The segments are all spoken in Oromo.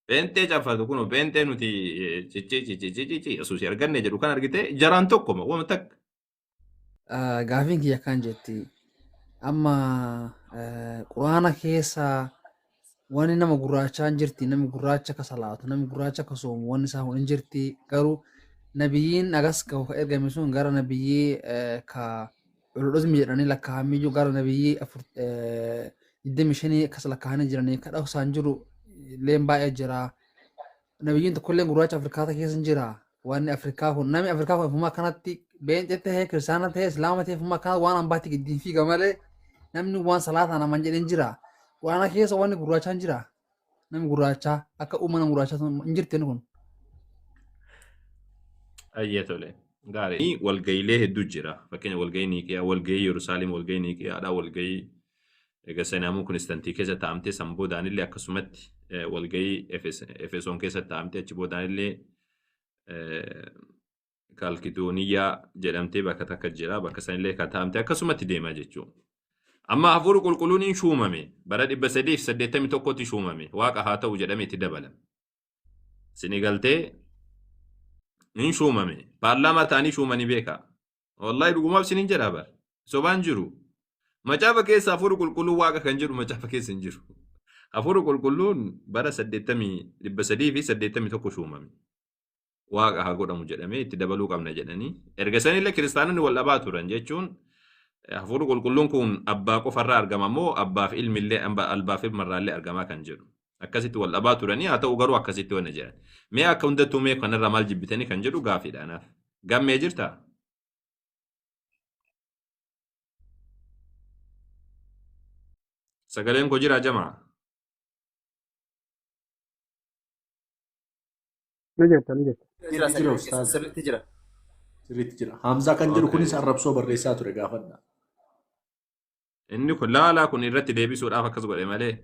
Pheenxee caffatu kun pheenxee nuti ciccii ciccii ciccii Yesuus arganne jedhu kan argite jaraan tokkoma wama takka. Gaafiin kiyya akkaan jetti. Amma quraana keessa wanni nama gurraachaa hin jirti. Namni gurraacha akka salaatu, namni gurraacha akka soomu wanni isaa kun hin jirti. Garuu nabiyyiin agas ka ergame sun gara nabiyyii ka ulul jedhanii lakkaa'amiyyuu gara nabiyyii afur 25 akkas lakkaa'anii jiranii ka dhoksaan jiru illeen baay'ee jira. Nabiyyiin tokkollee gurraacha Afrikaata keessa hin jira. Wanni Afrikaa kun namni Afrikaa kun ifuma akkanatti beenxee ta'ee kiristaana ta'ee islaama ta'ee ifuma akkanatti waan hambaatti giddiin fiiga malee namni waan salaataa namaan jedheen jira. Quraana keessa wanni gurraachaa hin jira. Namni gurraachaa akka uuma nama gurraachaa sun hin jirti inni kun. Ayyee tole. Gaarii. Walga'iilee hedduu jira. Fakkeenya walga'ii Niiqiyaa, walga'ii Yerusaalem, walga'ii Niiqiyaadha, walga'ii egaa Senaamuu Kunistantii keessa taa'amtee san boodaanillee akkasumatti walga'ii Efesoon keessa taa'amtee achi boodaanillee Kaalkidooniyyaa jedhamtee bakka takka jira. Bakka sanillee kan taa'amte akkasumatti deemaa jechuudha. Amma hafuurri qulqulluun hin shuumame. Bara 381tti shuumame. Waaqa haa ta'u jedhamee itti dabalame. Sini galtee hin shuumame. Paarlaamaa ta'anii shuumanii beekaa. Wallaahi dhugumaaf sinin jedhaa bara. Sobaan jiru. Macaafa keessa hafuurri qulqulluun waaqa kan jedhu macaafa keessa hin jiru. Hafuurri qulqulluun bara 381 shuumame. Waaqa haa godhamu jedhamee itti dabaluu qabna jedhanii. Erga sanillee kiristaanonni wal dhabaa turan jechuun hafuurri qulqulluun kun abbaa qofarraa argama moo abbaaf ilmillee albaaf ilmarraallee argamaa kan jedhu. Akkasitti wal dhabaa turanii haa ta'u garuu akkasitti wanna jedhan. Mee akka hundattuu mee kanarraa maal jibbitanii kan jedhu gaafiidha anaaf. Gammee jirtaa? Sagaleen koo jiraa jamaa? Ni jirta, ni jirta. Jira Jira sagaleen keessan ustaaz. sirriitti jira. Sirriitti jira. Hamzaa kan jedhu kunis Okay. arrabsoo barreessaa ture gaafadha. Inni kun laalaa kun irratti deebisuudhaaf akkas godhe malee.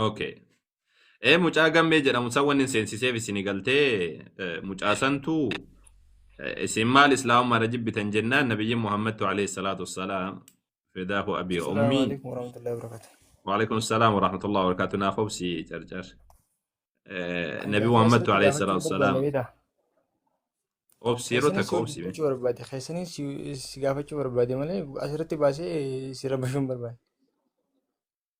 Okay. Mucaa gammee jedhamu san wanni hin seensiseef isin galtee mucaa santu isin maal islaamummaadha jibbitan jennaan nabiyyiin Muhammadtu alayhi salaatu wassalaam fidaahu abii wa Assalamu ummii. alaikum warahmatullahi wabarakatuh. Waalaikum salaam wa rahmatullahi wa barakatuh. Naaf obsi carcar. An Nabi gaafii Muhammadtu asirratti alayhi gaafachuu salaatu hin wassalaam barbaanne beektaa? obsi yeroo Keessanii takka si obsi mee. dubbachuu barbaade, keessanii si gaafachuu barbaade malee asirratti baasee si rabbachuu hin barbaanne.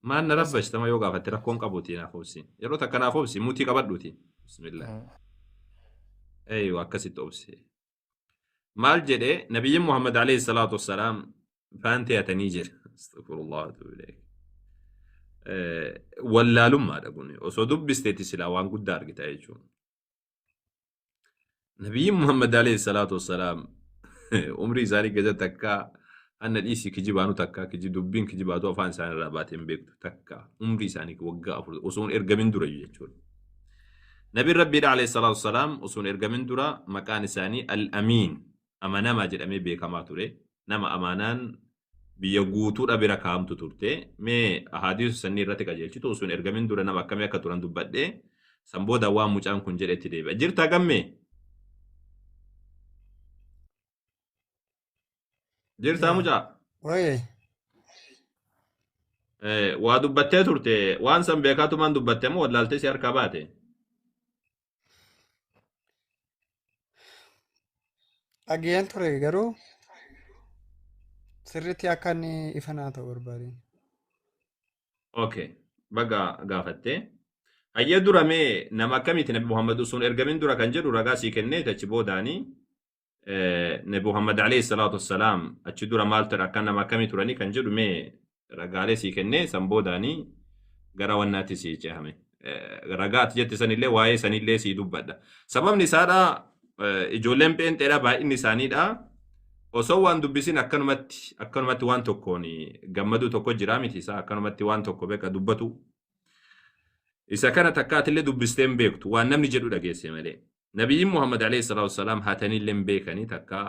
Maal na rabbashtama yoo gaafatte rakkoon qabuuti naaf obsi. Yeroo takka naaf obsi mutii qabadhuuti. Bismillah. Eeyyo akkasitti obsi. Maal jedhe nabiyyiin Muhammad alayhi salaatu wassalaam faantee hatanii jira. Astaghfirullah wa atuubu ilayh. Wallaalummaadha kun. Osoo dubbisteeti silaa waan guddaa argita jechuudha. Nabiyyiin Muhammad alayhi salaatu wassalaam umrii isaanii keessatti takka hanna dhiisii kijibaanu takka kiji dubbiin kijibaatu afaan isaanii irraa baatee hin beektu takka umrii isaanii waggaa 4 osoo hin ergamin dura jechuudha. Nabiin Rabbiidha alayhi salaatu wassalaam osoo hin ergamin dura maqaan isaanii Al-Amiin amanamaa jedhamee beekamaa ture. Nama amaanaan biyya guutuudha bira kaa'amtu turte. Mee ahaadiisa sannii irratti qajeelchitu osoo hin ergamin dura nama akkamii akka turan dubbadhee san booda waan mucaan kun jedhetti deebi'a. Jirtaa gammee? Jirtaa mucaa? Waye. Waa dubbattee turte waan san beekaatumaan dubbatte moo wallaaltee si harkaa baate? Dhageen ture garuu sirriitti akka inni ifa naa ta'u barbaadeen. Okay. Baga gaafatte. Hayyee dura mee nama akkamiiti Nabi Muhammad osoo hin ergamin dura kan jedhu ragaa sii kennee achi boodaanii Nabi Muhammad alayhi salaatu wassalaam achi dura maal ture akka nama akkamii turanii kan jedhu mee ragaalee sii kennee san boodaanii gara wannaatti sii ce'ame. Ragaa ati jette sanillee waa'ee sanillee sii dubbadha. Sababni isaadha ijoolleen pheenxeedha baay'inni isaaniidha. Osoo waan dubbisin akkanumatti akkanumatti waan tokkoon gammaduu tokko jira miti isaa akkanumatti waan tokko beeka dubbatu. Isa kana takkaatillee dubbistee hin beektu waan namni jedhu dhageesse malee. Nabiyyiin Muhammad alayhi salaatu wassalaam hataniillee hin beekanii takka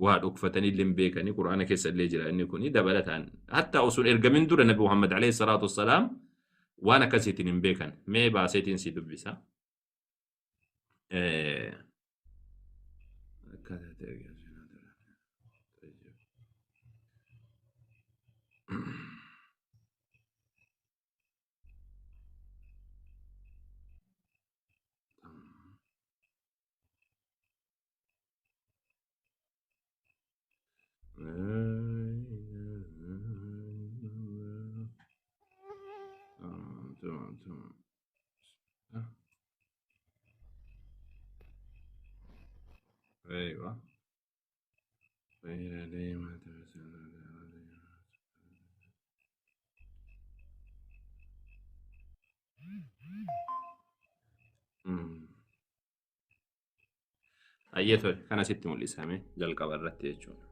waa dhokfataniillee hin beekanii Qur'aana keessa illee jira inni kuni dabalataan hatta osoo hin ergamin dura Nabi Muhammad alayhi salaatu wassalaam waan akkasiitiin hin beekan mee baaseetiin si dubbisa. Akkaataa itti ergaa Eywa. Hayyee tole kana sitti mul'isame jalqaba irratti jechuudha.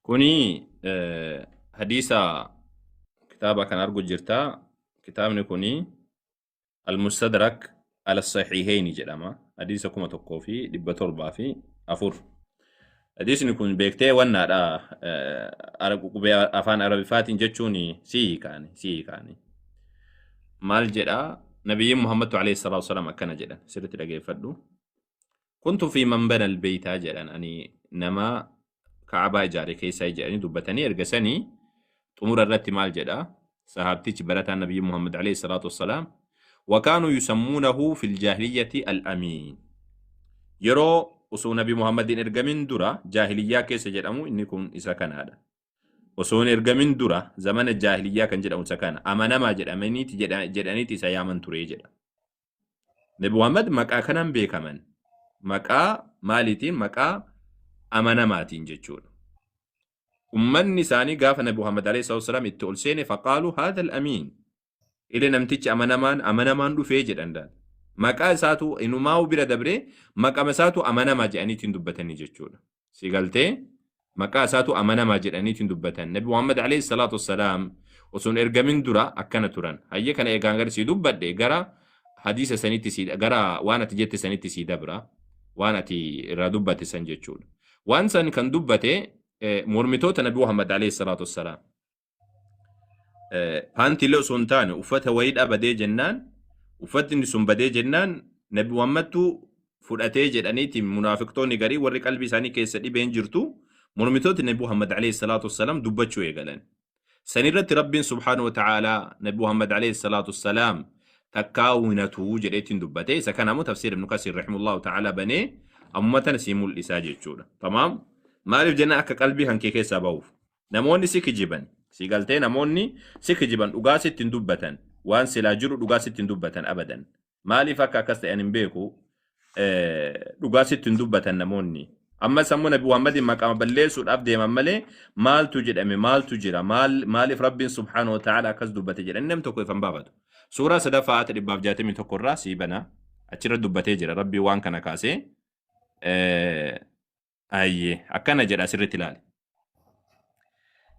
Kuni hadiisa kitaaba kan argu jirta. Kitaabni kuni Al-Mustadrak Al-Sahihaini jedhama. Hadiisa 1704. Hadiisni kun beektee wannaadha. Qubee afaan Arabiffaatiin jechuun si hiikaani si hiikaani. Maal jedha? Nabiyyiin Muhammad alayhi salaatu wasalaam akkana jedhan sirriitti dhageeffadhu. Kuntu fi man bana al-baytaa jedhan ani nama Ka'abaa ijaare keessaa jedhanii dubbatanii erga sanii xumura irratti maal jedha? Sahaabtichi barataan Nabiyyi Muhammad alayhi salaatu wassalaam wakaanuu yusammuunahu fil jaahiliyyati al-amiin. Yeroo osoo Nabi Muhammad hin ergamin dura jaahiliyyaa keessa jedhamu inni kun isa kanaadha. Osoo hin ergamin dura zamana jaahiliyyaa kan jedhamu isa kana amanamaa jedhamaniiti jedhaniiti isa yaaman ture jedha. Nabi Muhammad maqaa kanaan beekaman. Maqaa maaliitiin? Maqaa amanamaatiin jechuudha. Ummanni isaanii gaafa Nabi Muhammad alayhi salaatu wasalaam itti ol seene faqaalu haadha al-amiin. Ile namtichi amanamaan amanamaan dhufee jedhan daal. Maqaa isaatu inumaa'u bira dabree maqama isaatu amanamaa jedhaniitiin dubbatanii jechuudha. Si galtee maqaa isaatu amanamaa jedhaniitiin dubbatan. Nabi Muhammad alayhi salaatu wasalaam osoo hin ergamin dura akkana turan. Hayyee kana eegaan gara sii dubbadhe gara hadiisa sanitti sii gara waan ati jette sanitti sii dabra. Waan ati irraa dubbate san jechuudha. Waan san kan dubbate mormitoota Nabi Muhammad alayhi salaatu wassalaam. Paantiilee osoo hin taane uffata wayiidhaa badee jennaan uffatni sun badee jennaan Nabi Muhammadtu fudhatee jedhaniiti munaafiqtoonni garii warri qalbii isaanii keessa dhibeen jirtu mormitooti Nabi Muhammad alayhi salaatu wassalaam dubbachuu eegalan. Sanirratti Rabbiin subhaanahu wa ta'aalaa Nabi Muhammad alayhi salaatu wassalaam takkaa winatuu jedheetiin dubbate. Isa kana ammoo tafsiir Ibnu Kasiir rahimahullahu ta'aalaa banee ammuma tana sii mul'isaa jechuudha. Tamaam? Maaliif jennaan akka qalbii kan kee keessaa bahuuf. Namoonni si kijiban. Si galtee namoonni si kijiban dhugaa sitti hin dubbatan. Waan silaa jiru dhugaa sitti hin dubbatan abadan. Maaliif akka akkas ta'e ani hin beeku. Dhugaa sitti hin dubbatan namoonni. Ammas ammoo Nabi Muhammadin maqaa balleessuudhaaf deeman malee maaltu jedhame maaltu jira maal maaliif Rabbiin subhaanahu wa ta'ala akkas dubbate jedhanii namni tokko ifan baafatu. Suuraa sadaffaa aata 161 irraa sii bana achirra dubbatee jira Rabbiin waan kana kaasee. Ayyee akkana jedha asirratti ilaali.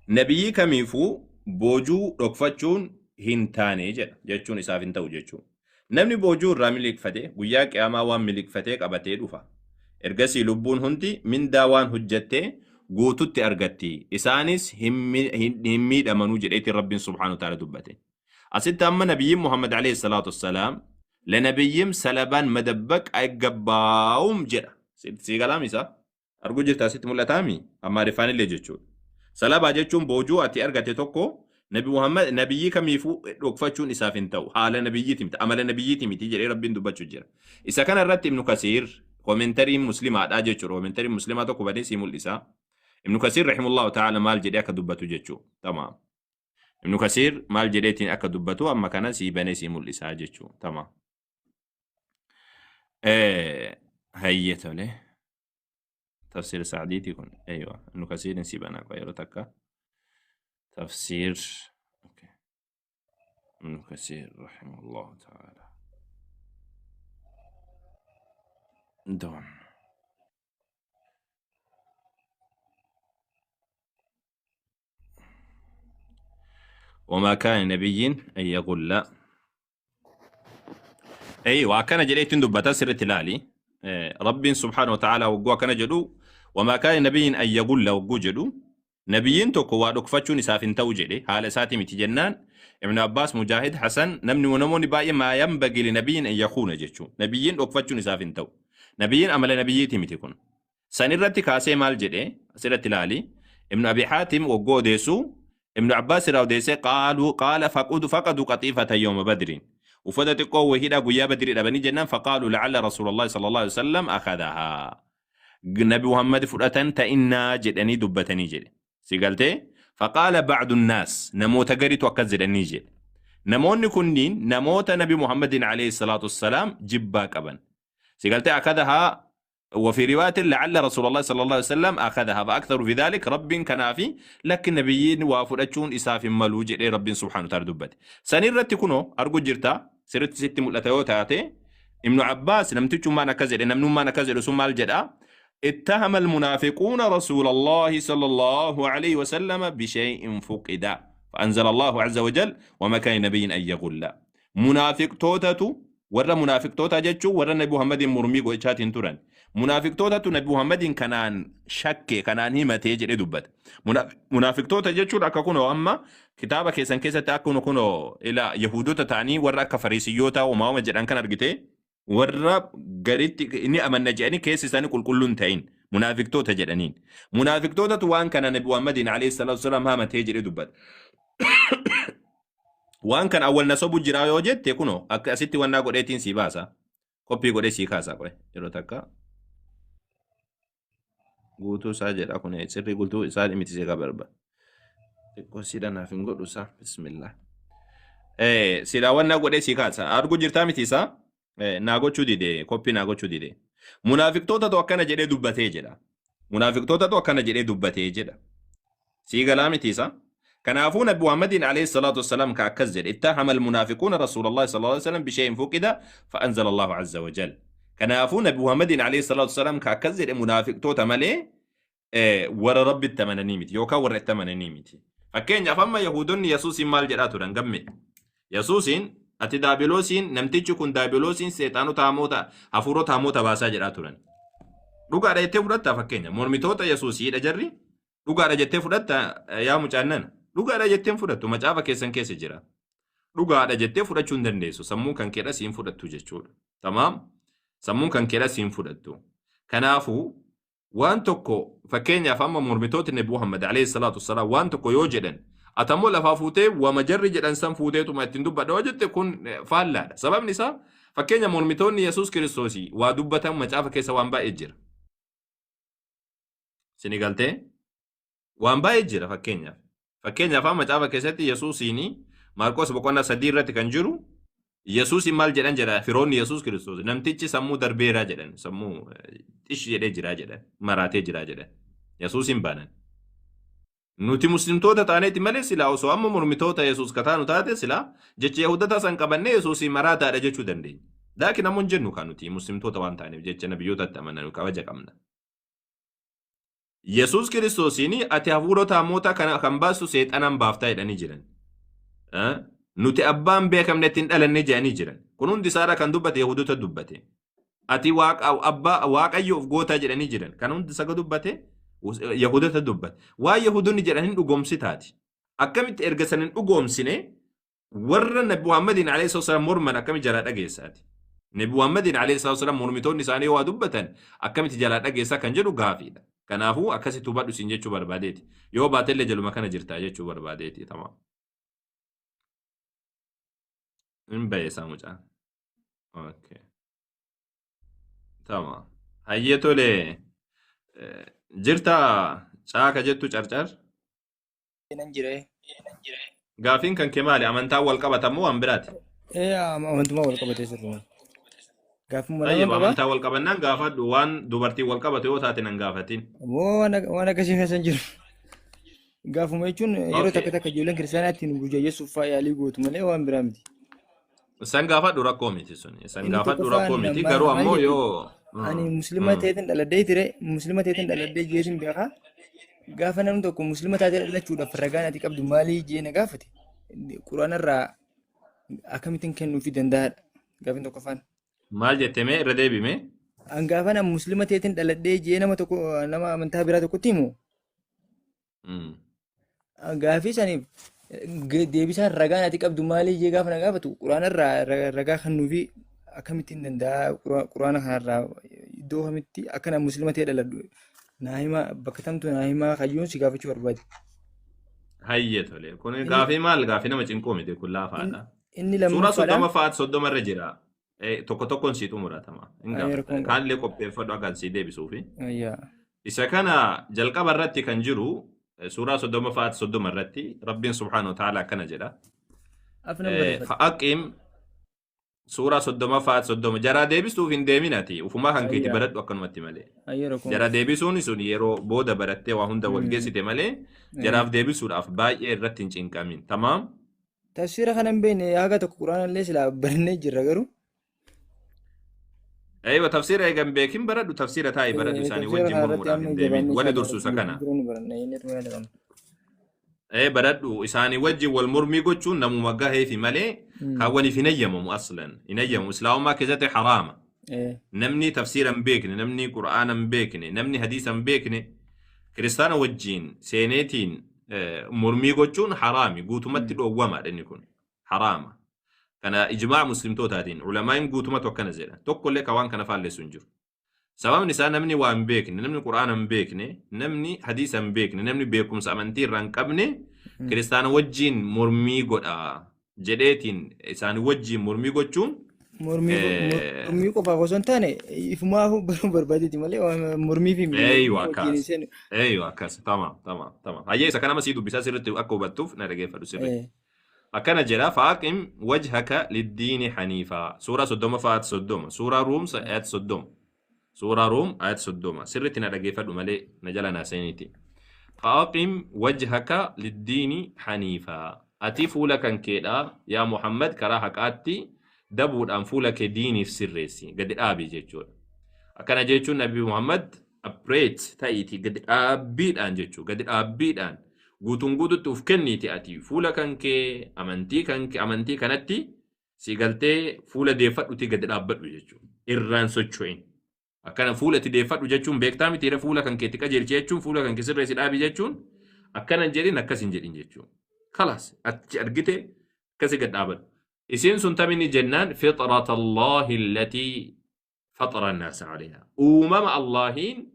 Nabiyyii kamiifuu boojuu dhokfachuun hin taane jedha jechuun isaaf hin ta'u jechuudha. Namni boojuu irraa miliqfate guyyaa qiyaamaa waan miliqfatee qabatee dhufa. Ergasii lubbuun hundi mindaa waan hojjattee guututti argatti. Isaanis hin miidhamanuu jedheetiin Rabbiin subhaanahu wa ta'ala dubbate. Asitti amma nabiyyiin Muhammad alayhi salaatu wassalaam ለነብይም ሰለባን መደበቅ አይገባውም jedha. Si galaam isaa? Arguu jirta asitti mul'ataami? Amaariffaan illee jechuudha. Salabaa jechuun boojuu ati argate tokko Nabi Muhammad nabiyyii kamiifuu dhokfachuun isaaf hin ta'u. Haala nabiyyiiti miti, amala nabiyyiiti miti jedhee Rabbiin dubbachuu jira. Isa kana irratti Ibnu Kasiir komentariin muslimaadha jechuudha. Komentariin muslimaa tokko badee sii mul'isa. Ibnu Kasiir rahimullahu ta'ala maal jedhee akka dubbatu jechuudha. Tamaam. Ibnu Kasiir maal jedheetiin akka dubbatu amma kana sii banee sii mul'isaa jechuudha. Tamaam. Hayyee tole. Tafsiir Sa'diiti kun. Eeywa. Ibnu Kasiirin sii banaa qofa yeroo takka. Tafsiir. Okay. Ibnu Kasiir rahimahullahu ta'ala. Doon. وما كان نبي أن يقول أيوة كان جريت دبتا سر تلالي رب سبحانه وتعالى وقوا كان جدو وما كان نبي أن يقول وقوا جدو نبيين توكو وادوك فتشو نسافين تو جدي حال ساتي متجنان ابن عباس مجاهد حسن نمني ونموني باقي ما ينبغي لنبي أن يخون جتشو نبيين دوك فتشو نسافين تو نبيين أمل نبيتي متكون سنرتي كاسي مال جدي سر تلالي ابن أبي حاتم وقوا ديسو ابن عباس راو ديسي قالوا قال فقدوا قطيفة يوم بدر uffata xiqqoo wahiidha guyyaa badrii dhabanii jennaan faqaalu lacalla rasuulallahi sallallahu alaihi wasallam akadahaa. Nabi Muhammad fudhatan ta'innaa jedhanii dubbatanii jedhe. Si galtee? Faqaala ba'du naas, namoota garitu akkas jedhanii jedhe. Namoonni kunniin namoota Nabi Muhammadin alayhi salaatu wassalaam jibbaa qaban. Si galtee? Akadahaa وفي رواية لعل رسول الله صلى الله عليه وسلم أخذها فأكثر في ذلك. رب كنافي لكن نبيين وافرتشون إساف ملو جئ رب سبحانه وتعالى دبت سنرت كنو أرجو جرتا سرت ست ملتيو تاتي ابن عباس نمتجو ما نكزل نمنو ما نكزل ثم الجدأ اتهم المنافقون رسول الله صلى الله عليه وسلم بشيء فقد، فأنزل الله عز وجل: وما كان نبي أن يغل. منافق توتاتو، warra munaafiqtoota jechuun warra Nabi Muhammadin mormii gochaatiin turan. Munaafiqtootatu Nabi Muhammadin kanaan shakke, kanaan himatee jedhee dubbata. Munaafiqtoota jechuun akka kunoo amma kitaaba keessan keessatti akkuma kunoo ila Yahudota ta'anii warra akka Fariisiyyoota uumama jedhan kan argite, warra garitti ni amanna jedhanii keessi isaanii qulqulluu hin ta'in munaafiqtoota jedhaniin. Munaafiqtootatu waan kana Nabi Muhammadin alayhi salaatu wasalaam hamatee jedhee dubbata. Waan kan awwal na sobu jira yoo jette, kunoo akka asitti wannaa godheetiin sii baasa. Koppii godhee sii kaasa. Qoe yeroo takka guutuu isaa jedha. Kun sirrii guutuu isaa miti, see barba. Xiqqoo siidha naaf hin godhu isaa, bismillah. Silaa wannaa godhee sii kaasa. Argu jirtaa miti isaa? Naa gochuu dide, koppii naa gochuu dide. Munaafiqtootatu akkana jedhee dubbatee jedha. Munaafiqtootatu akkana jedhee dubbatee jedha. Sii galaa miti isaa? Kanaafuu Nabi Muhammadin alayhi salaatu wassalaam ka akkas jedhe: اتهم المنافقون رسول الله صلى الله عليه وسلم بشيء فقد فأنزل الله عز وجل. Kanaafuu Nabi Muhammadin alayhi salaatu wassalaam ka akkas jedhe munaafiqtoota malee warra Rabbi itti amananii miti yookaan warra itti amananii miti. Fakkeenyaaf amma Yahuudonni Yesuusiin maal jedhaa turan, gamme? Yesuusiin ati daabiloosiin, namtichi kun daabiloosiin seexaanota hamoota, hafuurota hamoota baasaa jedhaa turan. Dhugaadha jettee fudhattaa? Fakkeenya mormitoota Yesuusiidha jarri. Dhugaadha jettee fudhatta yaa mucaannana? Dhugaadha jettee hin fudhattu, macaafa keessan keessa jira. Dhugaadha jettee fudhachuu hin dandeessu. Sammuun kan keedha siin fudhattu jechuudha. Tamaam? Sammuun kan keedha siin fudhattu. Kanaafuu waan tokko, fakkeenyaaf amma mormitootni Nabi Muhammad alayhi salaatu wassalaam waan tokko yoo jedhan, atammoo lafaa fuutee wama jarri jedhan san fuuteetuma ittiin dubbadha yoo jette, kun faallaadha. Sababni isaa fakkeenya mormitoonni Yesuus Kiristoosii waa dubbatan macaafa keessa waan baay'ee jira. Sini galtee? Waan baay'ee jira fakkeenyaaf. Fakkeenyaaf amma macaafa keessatti Yesuusiin Maarqos boqonnaa 3 irratti kan jiru Yesuusiin maal jedhan jedha firoonni Yesuus Kiristoos? Namtichi sammuu darbeeraa jedhan, sammuu xish jedhee jiraa jedhan, maraatee jiraa jedhan Yesuusiin baanan. Nuti muslimtoota taaneeti malee silaa osoo amma mormitoota Yesuus kataanu taate, silaa jecha Yahudataa san qabannee Yesuusiin maraataadha jechuu dandeenya. Laakiin ammoo hin jennu, kan nuti muslimtoota waan taaneef jecha nabiyyootatti amanan kabaja qabna. Yesuus Kiristoosiin ati hafuurota hamoota kana kan baastu seexanaan baaftaa jedhanii jiran. Nuti abbaan beekamne ittiin dhalanne jedhanii jiran. Kun hundi isaadha kan dubbate Yahudota dubbate. Ati waaqa abbaa Waaqayyoof gootaa jedhanii jiran. Kan hundi isa dubbate Yahudota dubbate. Waan Yahudonni jedhan hin dhugoomsitaati. Akkamitti erga san hin dhugoomsine warra Nabi Muhammadiin alayhi salaam morman akkamitti jalaa dhageessaati? Nabi Muhammadiin alayhi salaam mormitoonni isaanii waa dubbatan akkamitti jalaa dhageessaa kan jedhu gaafiidha. Kanaafuu akkasitti hubadhu siin jechuu barbaadeeti. Yoo baatellee jaluma kana jirtaa jechuu barbaadeeti. Tamaam. Hin bahe isaa mucaan. Okay. Tamam. Hayyee, tole. Jirtaa caaka jettu carcar? Nan jire. Gaafiin kan kee maali? Amantaan wal qabata moo waan biraati? Ee, amantumaa wal qabatee sirruma. Gaafuma Tayyib, lama qaba. amantaa wal qabannaan gaafadhu, waan dubartii wal qabatu yoo taate nan gaafatin. Moo waan akkasii keessa hin jiru. Gaafuma jechuun yeroo takka takka ijoolleen kiristaanaa ittiin burjaajjessuuf fa'aa yaalii gootu malee waan biraa miti. San gaafadhu, rakkoo miti sun. San Inni gaafadhu, tokkoffaan rakkoo miti. maal Garuu maal ammoo jechuun yoo ani muslima ta'eetiin dhaladhee ture, muslima ta'eetiin dhaladhee jeetiin beekaa. Gaafa namni tokko muslima taatee dhalachuudhaaf ragaan ati qabdu maalii jee na gaafate, quraanarraa akkamittiin kennuufii danda'aadha gaafin tokkoffaan. Maal jette mee irra deebime? An gaafa nama muslima ta'eetiin dhaladhee jee nama tokko, nama amantaa biraa tokkotti himu, gaafii saniif deebisaan ragaan ati qabdu maalii jee gaafa na gaafatu, quraanarraa ragaa kennuufii akkamittiin danda'a? Quraana kanarraa iddoo kamitti akka nama muslima ta'e dhaladhu naa himaa, bakka tamtu naa himaa kayyuun si gaafachuu barbaade. Hayyee, tole. Kun Inni gaafii maal, gaafii nama cinquu miti kun, laafaadha. Inni Suuraa lammaffaadha. 30 fa'aat 30 irra jira. Tokko tokkoon sii xumuratama. Hin Ayyee gaafata. rakkoon qabu. Kaanillee qopheeffadhu akka sii deebisuufi. Ayyaa. Isa kana jalqaba irratti kan jiru suuraa 30 fa'aati 30 irratti Rabbiin subhaanahu wa ta'ala akkana jedha. Afnan barreeffadha. Fa'aqim suuraa 30 fa'aati 30 jaraa deebisuuf hin deemin ati ufumaa kan keeti Ayyaa. baradhu akkanumatti malee. Ayyee rakkoon Jara qabu. deebisuun sun yeroo booda barattee waa hunda wal geessite malee jaraaf deebisuudhaaf baay'ee irratti hin cinqamin. Tamaam. Tafsiira kana hin beekne haga tokko quraana illee silaa barannee jirra garuu. Eeywa tafsiira eegan beekin baradhu tafsiira taa'ii baradhu isaanii Tafsiira wajjin kana irratti mormuudhaaf amma hin deemin. jabaannee Wanni inshallah dursu isa kana. dura nu baranna jennee tuma yaada qabna. Baradhu isaanii wajjin wal mormii gochuun namuma gaheefi malee kaawwaniif hin eeyyamamu aslan. Hin eeyyamamu. Islaamummaa keessatti haraama. Namni tafsiira hin beekne, namni qura'aana hin beekne, namni hadiisa hin beekne kiristaana wajjin seeneetiin mormii gochuun haraami. Guutumatti dhoowwamaadha inni kun. Haraama. Kana ijmaa muslimtootaatiin ulamaa'iin guutumatu akkana jedha. Tokkollee ka waan kana faalleessu hin jiru. Sababni isaa namni waa hin beekne, namni qura'aana hin beekne, namni hadiisa hin beekne, namni beekumsa amantii irraa hin qabne kiristaana wajjin mormii godha jedheetiin isaan wajjin mormii gochuun Mormii qofaaf osoo hin taane ifumaaf baruu barbaadeeti malee mormii fi Eeywa wajjin hin akkas. seenu. Eeywa akkas. Tamam tamam tamam. Hayyee isa kana masii dubbisaa sirriitti akka hubattuuf na dhageeffadhu sirriitti. Akkana jedha faaqim wajhaka liddiini haniifaa. Suuraa 30 fa'aat 30. Suuraa Ruum ayat 30. Suuraa Ruum ayat 30. Sirriitti na dhageeffadhu malee na jala naa seeniiti. Faaqim wajhaka liddiini haniifaa. Ati fuula kan keedhaa yaa Muhammad karaa haqaatti dabuudhaan fuula kee diiniif sirreessi. Gadi dhaabi jechuudha. Akkana jechuun Nabi Muhammad upright ta'iiti gadi dhaabbiidhaan jechuudha. Gadi dhaabbiidhaan guutuun guututti uf kenniiti ati fuula kan kee amantii kan kee amantii kanatti si galtee fuula deeffadhuti gadi dhaabbadhu jechuudha. Irraan socho'in. Akkana fuula itti deeffadhu jechuun beektaa miti fuula kan keetti qajeelchi jechuun fuula kan kee sirreessi dhaabi jechuun akkana hin jedhin akkas hin jedhin jechuudha. Kalaas achi argite akkasi gad dhaabadhu. Isiin sun tamini jennaan fixrata Allahi allatii faxara annaasa alayhaa. Uumama Allahiin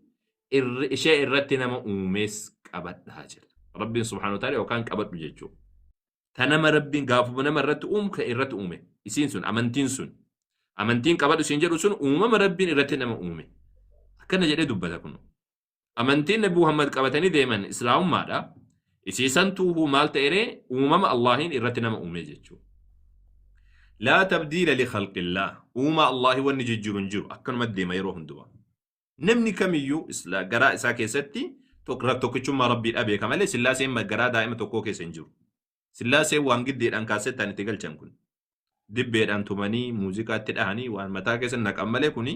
ishee irratti nama uumes qabadhaa jedha. Rabbiin subhaanahu wa ta'ala yookaan qabadhu jechuudha. Ta nama Rabbiin gaafuma nama irratti uumu kan irratti uume. Isiin sun amantiin sun. Amantiin qabadhu isiin jedhu sun uumama Rabbiin irratti nama uume. Akkana jedhee dubbata kun. Amantiin Nabi Muhammad qabatanii deeman Islaamummaadha. Isiisantuu maal ta'eree uumama Allahiin irratti nama uume jechuudha. Laa tabdiila li khalqillah. Uumaa Allahi wanni jijjiiru hin jiru. Akkanuma deema yeroo hundumaa. Namni kamiyyuu garaa isaa keessatti tokkichummaa Rabbiidha beeka malee sillaaseen garaa daa'ima tokkoo keessa hin jiru. Sillaaseen waan giddeedhaan kaasettaan itti galchan kun. Dibbeedhaan tumanii muuziqaatti dhahanii waan mataa keessa naqan malee kuni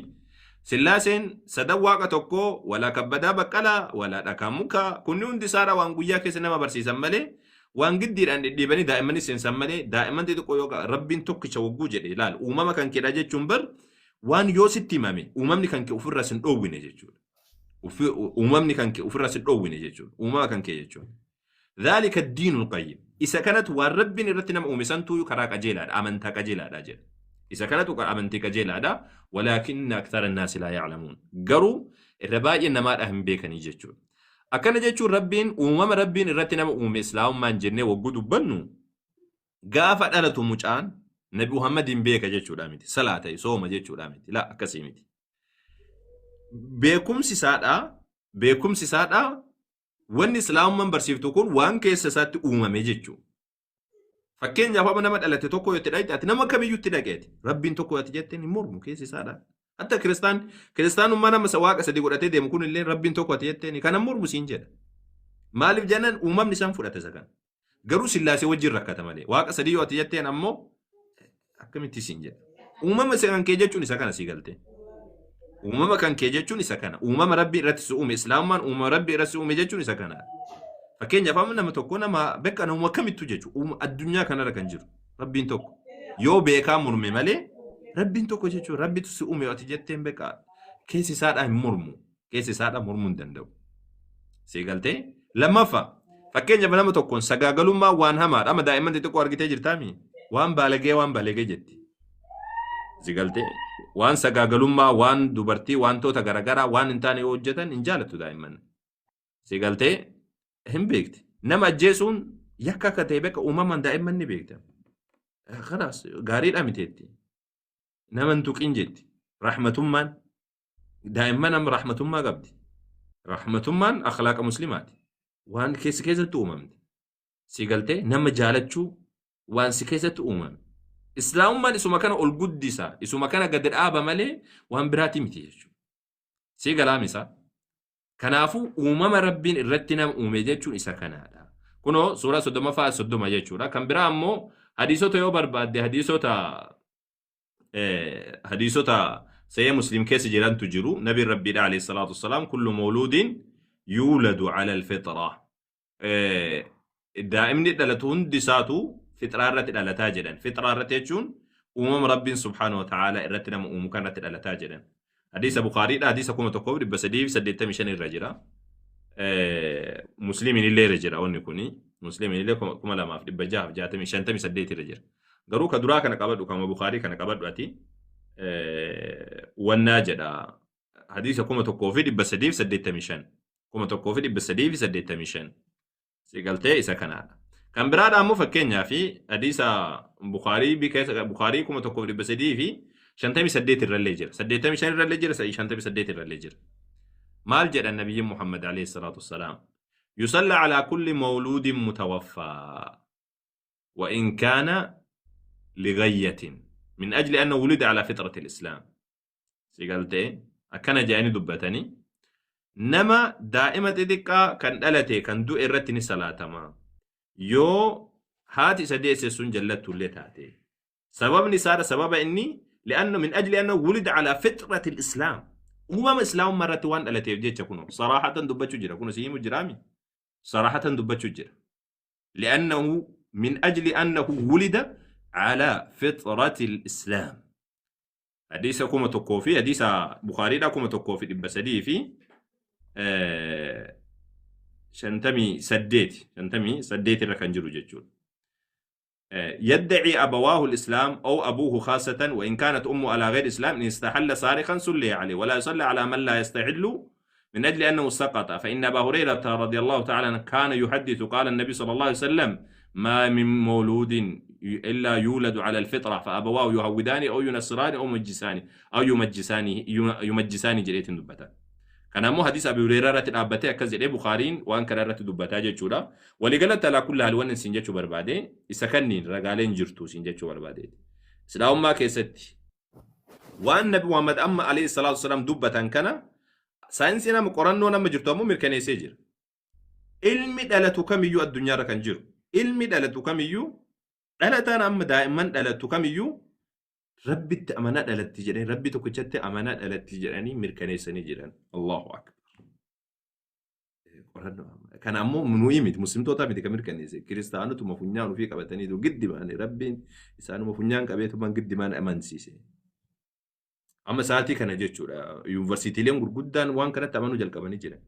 sillaaseen sadan waaqa tokkoo walaa kabbadaa baqqalaa walaa dhakaa mukaa kunni hundi isaadha waan guyyaa keessa nama barsiisan malee waan giddiidhaan dhidhiibanii daa'immanis seensan malee daa'imman xixiqqoo yoo Rabbiin tokkicha wagguu jedhe ilaal uumama kan keedha jechuun bar waan yoo sitti himame uumamni kan kee ofirraa sin dhoowwine jechuudha. Uumamni kan kee ofirraa sin dhoowwine jechuudha. Uumama kan kee jechuudha. Dhaalika diinul qayyim. Isa kanatu waan Rabbiin irratti nama uume santuu karaa qajeelaadha. Amantaa qajeelaadha jedha. Isa kanatu amantii qajeelaadha. Walaakinna akthara naasi laa ya'lamuun. Garuu irra baay'een namaadha hin beekanii jechuudha. Akkana jechuun Rabbiin uumama Rabbiin irratti nama uume Islaamummaan jennee wagguu dubbannu gaafa dhalatu mucaan Nabi Muhammadiin beeka jechuudha miti. Salaata sooma jechuudha miti. Laa akkasii miti. Beekumsi isaadhaa beekumsi isaadhaa wanni Islaamummaan barsiiftu kun waan keessa isaatti uumame jechuudha. Fakkeenyaaf amma nama dhalate tokko yoo itti dhaqxe ati nama kamiyyuu itti dhaqeeti. Rabbiin tokko ati jetteen hin mormu keessa isaadha. Hatta kiristaanummaa nama waaqa sadii godhatee deemu kun illee Rabbiin tokko ati jetteen kana mormu siin jedha. Maaliif jennaan uumamni isaan fudhate isa kana. Garuu sillaasee wajjin rakkata malee. Waaqa sadii yoo ati jetteen ammoo akkamitti siin jedha. Uumama kan kee jechuun isa kana sii galte. Uumama kan kee jechuun isa kana. Uumama Rabbii irratti si uume. Islaamummaan uumama Rabbii irratti si uume jechuun isa kana. Fakkeenyaaf amma nama tokko nama bekka nama akkamittuu jechuudha. Uuma addunyaa kanarra kan jiru. Rabbiin tokko. Yoo beekaa morme malee Rabbiin tokko jechuun Rabbitu si uume ati jetteen beekaa keessi isaadhaa hin mormu. Keessi isaadhaa mormuu hin danda'u. Sii galtee? Lammaffaa fakkeenyaaf nama tokkoon sagaagalummaa waan hamaadha. Amma daa'imman xixiqqoo argitee jirtaami? Waan baalagee waan baalagee jetti. Si galtee? Waan sagaagalummaa, waan dubartii, wantoota garaagaraa waan hin taane yoo hojjetan hin jaalattu daa'imman. Si galtee? Hin beekti. Nama ajjeesuun yakka akka ta'e beeka uumamaan daa'imman ni beekta. Kanaas gaariidha miteetti. Nama hin tuqin jetti. Rahmatummaan daa'imman amma rahmatummaa qabdi. Rahmatummaan akhlaaqa muslimaati. Waan keessa keessatti uumamte. Si galtee nama jaalachuu waan si keessatti uumame. Islaamummaan isuma kana ol guddisa. Isuma kana gadi dhaaba malee waan biraati miti jechuudha. Si galaamisa. Kanaafuu uumama Rabbiin irratti nama uume jechuun isa kanaadha. Kunoo suuraa 30ffaa 30 jechuudha. Kan biraa ammoo hadiisota yoo barbaadde, hadiisota Sahih Muslim keessa jirantu jiru. Nabiin Rabbiidha alayhi salaatu wassalaam kullu mawluudin yuuladu ala alfitra. Daa'imni dhalatu hundi isaatu fixraa irratti dhalataa jedhan. Fixraa irratti jechuun uumama Rabbiin subhaanahu wa ta'ala irratti nama uumu kan irratti dhalataa jedhan. Hadiisa Bukaariidha. Hadiisa 1385 irra jira. Muslimiin illee irra jira wanni kuni. Muslimiin illee 2658 irra jira. Garuu ka duraa kana qabadhu, kama Bukaarii kana qabadhu ati. Wannaa jedha. Hadiisa 1385. 1385. Si galtee isa kanaadha. Kan biraadha ammoo, fakkeenyaa fi hadiisa Bukaarii keessa, Bukaarii 1358 irrallee jira. 85 irrallee jira, 58 irrallee jira. Maal jedha Nabiyyiin Muhammad alayhi salaatu wassalaam? يصلى على كل مولود متوفى وإن كان لغية من أجل أنه ولد على فطرة الإسلام. Si galtee akkana jedhanii dubbatanii, nama daa'ima xixiqqaa kan dhalate kan du'e irratti ni salaatama. Yoo haati isa deesse sun jallattullee taate. Sababni isaadha sababa inni لأنه من أجل أنه ولد على فطرة الإسلام. Uumama islaamummaa irratti waan dhalateef jecha. Kuno saraahatan dubbachuu jira, kuno si himu jiraami, saraahatan dubbachuu jira. لأنه من أجل أنه ولد على فطرة الإسلام. Hadiisa 1000 fi hadiisa Bukaariidha 1358 irra kan jiru jechuudha. يدعي أبواه الإسلام أو أبوه خاصة وإن كانت أمه على غير الإسلام، إن استحل صارخا صلي عليه، ولا يصلى على من لا يستحل من أجل أنه سقط، فإن أبا هريرة رضي الله تعالى عنه كان يحدث قال النبي صلى الله عليه وسلم: ما من مولود إلا يولد على الفطرة فأبواه يهودان أو ينصران أو يمجسانه jedheetiin dubbata. Kanaammoo hadiisa Abi Hureyraa irratti dhaabbatee akkas jedhee Bukaariin waan kana irratti dubbataa jechuudha. Waliigalatti alaa kulli haal wanni isin jechuu barbaade isa kanniin ragaaleen jirtu isin jechuu barbaade. Islaamummaa keessatti waan Nabi Muhammad amma alayhi salaatu wasalaam dubbatan kana saayinsii nama qorannoo nama jirtu ammoo mirkaneessee jira. Ilmi dhalatu kamiyyuu, addunyaarra kan jiru ilmi dhalatu kamiyyuu, dhalataan amma daa'imman dhalatu kamiyyuu Rabbitti amanaa dhalatti jedhanii, Rabbi tokkichatti amanaa dhalatti jedhanii mirkaneessanii jiran. Allahu akbar. Qorannoo kana ammoo nuyi miti, muslimtoota miti kan mirkaneesse, kiristaanotuma funyaan ofii qabatanii giddi ba'anii Rabbiin isaanuma funyaan qabeetuma giddi ba'an amansiise. Amma sa'aatii kana jechuudha yuunivarsiitiileen gurguddaan waan kanatti amanuu jalqabanii jiran.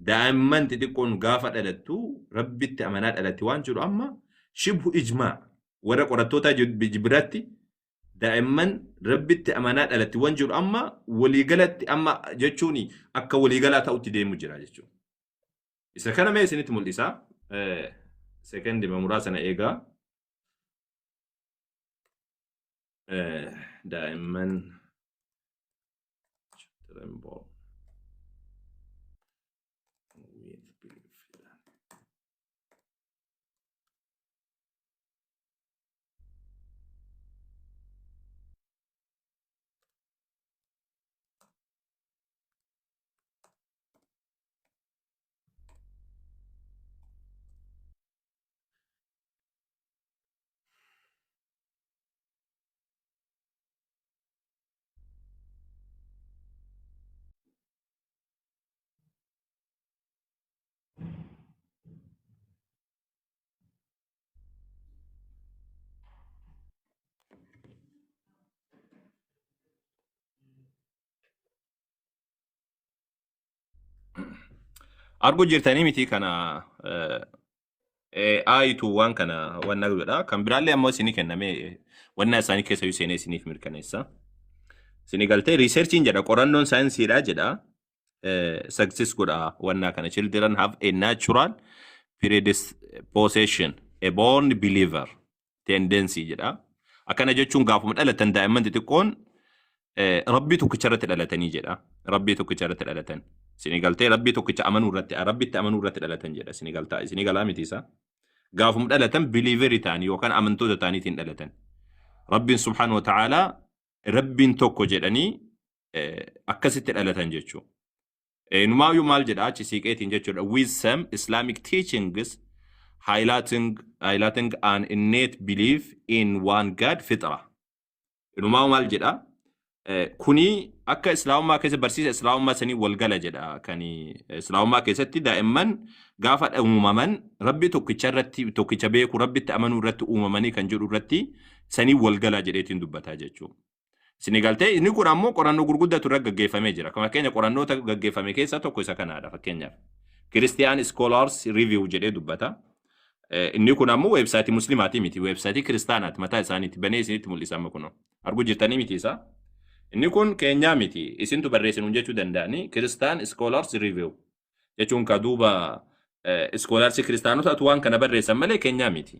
Daa'imman xixiqqoon gaafa dhalattu Rabbitti amanaa dhalatti waan jedhu amma shibhu ijmaa warra qorattoota biratti daa'imman Rabbitti amanaa dhalatti waan jedhu amma waliigalatti amma jechuun akka waliigalaa ta'utti deemu jira jechuudha. Isa kana mee isinitti mul'isa. Sekendi muraasa na eegaa. Daa'imman children born with belief jedha. Arguu jirtanii miti kana aayitu waan kana waan godha. Kan biraallee ammoo isinii kenname, wannaa isaanii keessa iyyuu seenee isiniif mirkaneessa. Isinii galtee researchiin jedha, qorannoon saayinsiidha jedha. Success godha wannaa kana. Children have a natural predisposition, a born believer tendency jedha. Akkana jechuun gaafuma dhalatan daa'imman xixiqqoon rabbii tokkicha irratti dhalatanii jedha. Rabbii tokkicha irratti dhalatan. Isinii galtee rabbii tokkicha amanuu irratti rabbitti amanuu irratti dhalatan jedha. Isinii galtaa isinii galaa miti isaa. Gaafuma dhalatan believerii ta'anii yookaan amantoota ta'aniitiin dhalatan. Rabbiin subhaanahu wa ta'aalaa rabbiin tokko jedhanii akkasitti dhalatan jechuudha. Inumaayyuu maal jedha achi siiqeetiin jechuudha. With some Islamic teachings highlighting an innate belief in one God fitra. Inumaa maal jedha? Kuni akka islaamummaa keessa barsiisa islaamummaa sanii walgala jedha. Kan islaamummaa keessatti daa'imman gaafa uumaman rabbi tokkicha irratti tokkicha beeku rabbitti amanuu irratti uumamanii kan jedhu irratti sanii walgala jedheetiin dubbataa jechuudha. Isin galtee inni kun ammoo qorannoo gurguddatu irra gaggeeffamee jira. Fakkeenya qorannoota gaggeeffame keessaa tokko isa kanaadha fakkeenyaaf. Christian Scholars Review jedhee dubbata. Inni kun ammoo weebsaayitii muslimaatii miti. Weebsaayitii kiristaanaati mataa isaaniiti. Banee isinitti mul'isa amma kunoo. Arguu jirtanii miti isaa? Inni kun keenyaa miti. Isintu barreessinu jechuu danda'anii Christian Scholars Review jechuun ka duuba scholars kiristaanotatu waan kana barreessan malee keenyaa miti.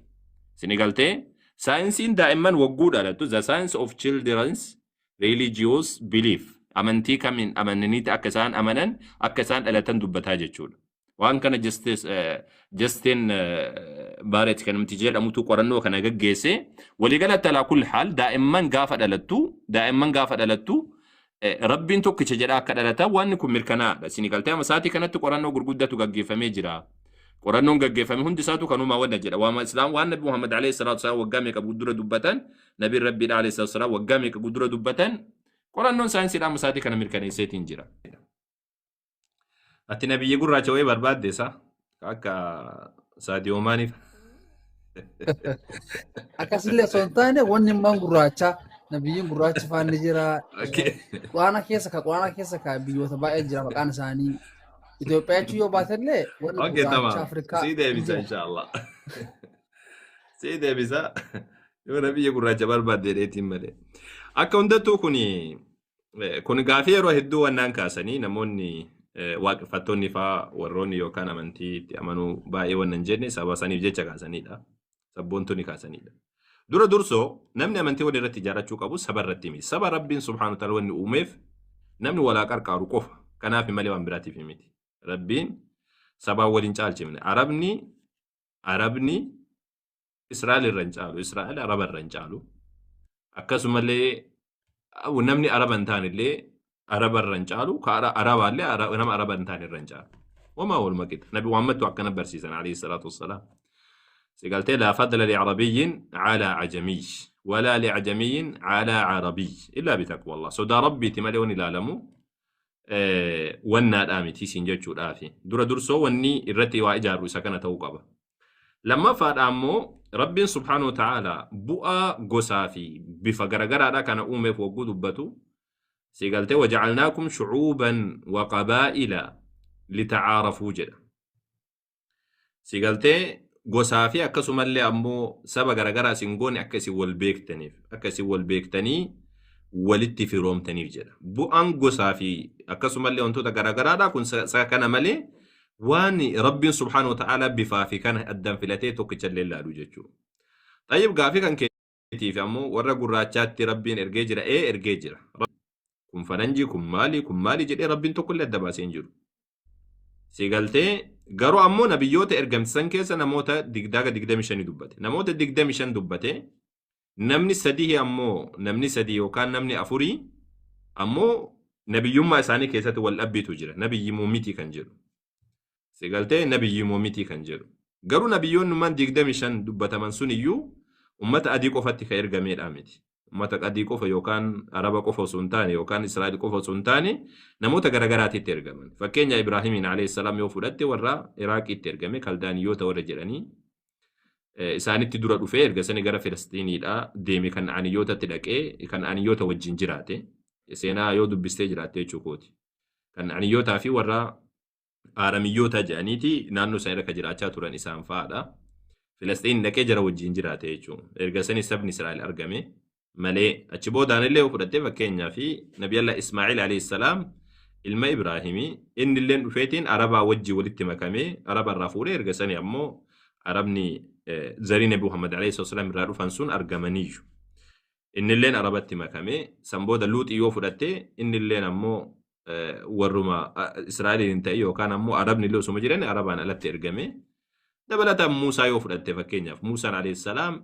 Isin galtee saayinsiin daa'imman wagguu dhalattu, the science of children's religious belief, amantii kamiin amananiiti akka isaan amanan akka isaan dhalatan dubbataa jechuudha. Waan kana Justin Barrett kan namti jedhamutu qorannoo kana gaggeesse. Waliigalatti alaa kulli haal daa'imman gaafa dhalattu rabbiin tokkicha jedha akka dhalatan waan kun mirkanaa'aadha. Isin galtee amma sa'aatii kanatti qorannoo gurguddatu gaggeeffamee jira. Qorannoon gaggeeffame hundi isaatu kanumaa wanna jedha. Waama islaam waan Nabi Muhammad alayhi salaatu wasalaam waggaa meeqa dura dubbatan, Nabiin Rabbiidha alayhi salaatu wasalaam waggaa meeqa dura dubbatan, qorannoon saayinsiidhaan amma sa'aatii kana mirkaneesseetiin jira. Ati nabiyyi gurraacha wayii barbaadde isa akka Saadiyoo Maaniif. Akkasillee osoo hin taane wanni immaan gurraacha nabiyyiin gurraachi faanni jira. Quraana keessa ka biyyoota baay'ee jira maqaan isaanii. Itoophiyaa jechuun yoo baatellee wanni Okay, gurraacha tamam. Afrikaa Sii ni deebisa jira. inshallah. Sii deebisa. Yoo nabiyyi gurraacha barbaadde jedheetiin malee. Akka hundattuu kuni gaafii yeroo hedduu wannaan kaasanii namoonni waaqeffattoonni faa warroonni yookaan amantii itti amanuu baay'ee wannan jenne saba saniif jecha kaasanidha. Sabboontonni kaasanidha. Dura dursoo namni amantii wal irratti ijaarrachuu qabu saba irratti miti. Saba Rabbiin subhaanahu wa ta'ala wanni uumeef namni walaa qarqaaru qofa. Kanaaf malee waan biraatiif miti. Rabbiin sabaan waliin caalchifne. Arabni Israa'el irra hin caalu. Israa'el Araba irra hin caalu. Akkasumallee namni Araba hin taane illee Araba irra hin caalu. Ka Arabaallee nama Araba hin taane irra hin caalu. Wamaa waluma qixa. Nabi Muhammadtu akkana barsiisan alayhi salaatu wassalaam. Sigaltee laa fadla licarabiyyin calaa cajamiy walaa licajamiyyin calaa carabiy illaa bitaqwa Allah. Sodaa Rabbiiti malee wanni ilaalamu wannaadhaa miti siin jechuudhaafi. Dura dursoo wanni irratti waa ijaarru isa kana ta'uu qaba. Lammaffaadha ammoo Rabbiin subhaanahu wa ta'ala bu'aa gosaa fi bifa garagaraadhaa kana uumeef wagguu dubbatu sigaltee wajacalnaakum shucuuban wa qabaa'ila litacaarafuu jedha. Sigaltee gosaa fi akkasumallee ammoo saba garagaraa isin goone akka isin wal beektaniif akka isin wal beektanii walitti firoomtaniif jedha. Bu'aan gosaa fi akkasumallee wantoota garagaraadhaa kun isa kana malee waan Rabbiin subhaanahu wa ta'ala bifaa fi kana addaan filatee tokkicha illee ilaalu jechuudha. Xayyib, gaafii kan keetiif ammoo warra gurraachaatti Rabbiin ergee jira, ee, ergee jira. Kun faranjii, kun maali, kun maali jedhee Rabbiin tokko illee adda baasee hin jiru. Si galtee garuu ammoo nabiyyoota ergamsisan keessa namoota 25 dubbate. Namoota 25 dubbate, namni sadii ammoo namni sadii yookaan namni afurii ammoo nabiyyummaa isaanii keessatti wal dhabbiitu jira. Nabiyyi moo miti kan jedhu. Si galtee nabiyyi moo miti kan jedhu. Garuu nabiyyoonnummaan 25 dubbataman sun iyyuu ummata adii qofatti kan ergameedha miti. Ummata adii qofa yookaan Araba qofa osoo hin taane yookaan Israa'el qofa osoo hin taane namoota garagaraatitti ergaman. Fakkeenya Ibraahimiin alayhi salaam yoo fudhatte warra Iraaqiitti ergame, Kaldaaniyoota warra jedhanii isaanitti dura dhufee erga sani gara Filistiiniidha deeme, kan Aniyyootatti dhaqee kan Aniyyoota wajjin jiraate. Seenaa yoo dubbistee jiraatte jechuu kooti. Kan Aniyyootaa fi warra Aaramiyyoota jedhaniiti naannoo isaanii irra kan jiraachaa turan isaan fa'aadha. Filistiin dhaqee jara wajjin jiraate jechuudha. Erga sani sabni Israa'el argame malee achi boodaan illee yoo fudhatte fakkeenyaa fi Nabiyallah Ismaa'il alayhi salaam ilma Ibraahimii inni illee dhufeetiin Arabaa wajjin walitti makamee Araba irraa fuudhee erga sani ammoo Arabni zarii Nabi Muhammad alayhi salaam irraa dhufan sun argamaniyyuu. Innilleen Arabatti makame. San booda Luuxii yoo fudhatte innilleen ammoo warruma Israa'eliin hin ta'e yookaan ammoo Arabni illee osuma jiran Arabaan alatti ergame. Dabalataan Muusaa yoo fudhatte, fakkeenyaaf Muusaan alayhi salaam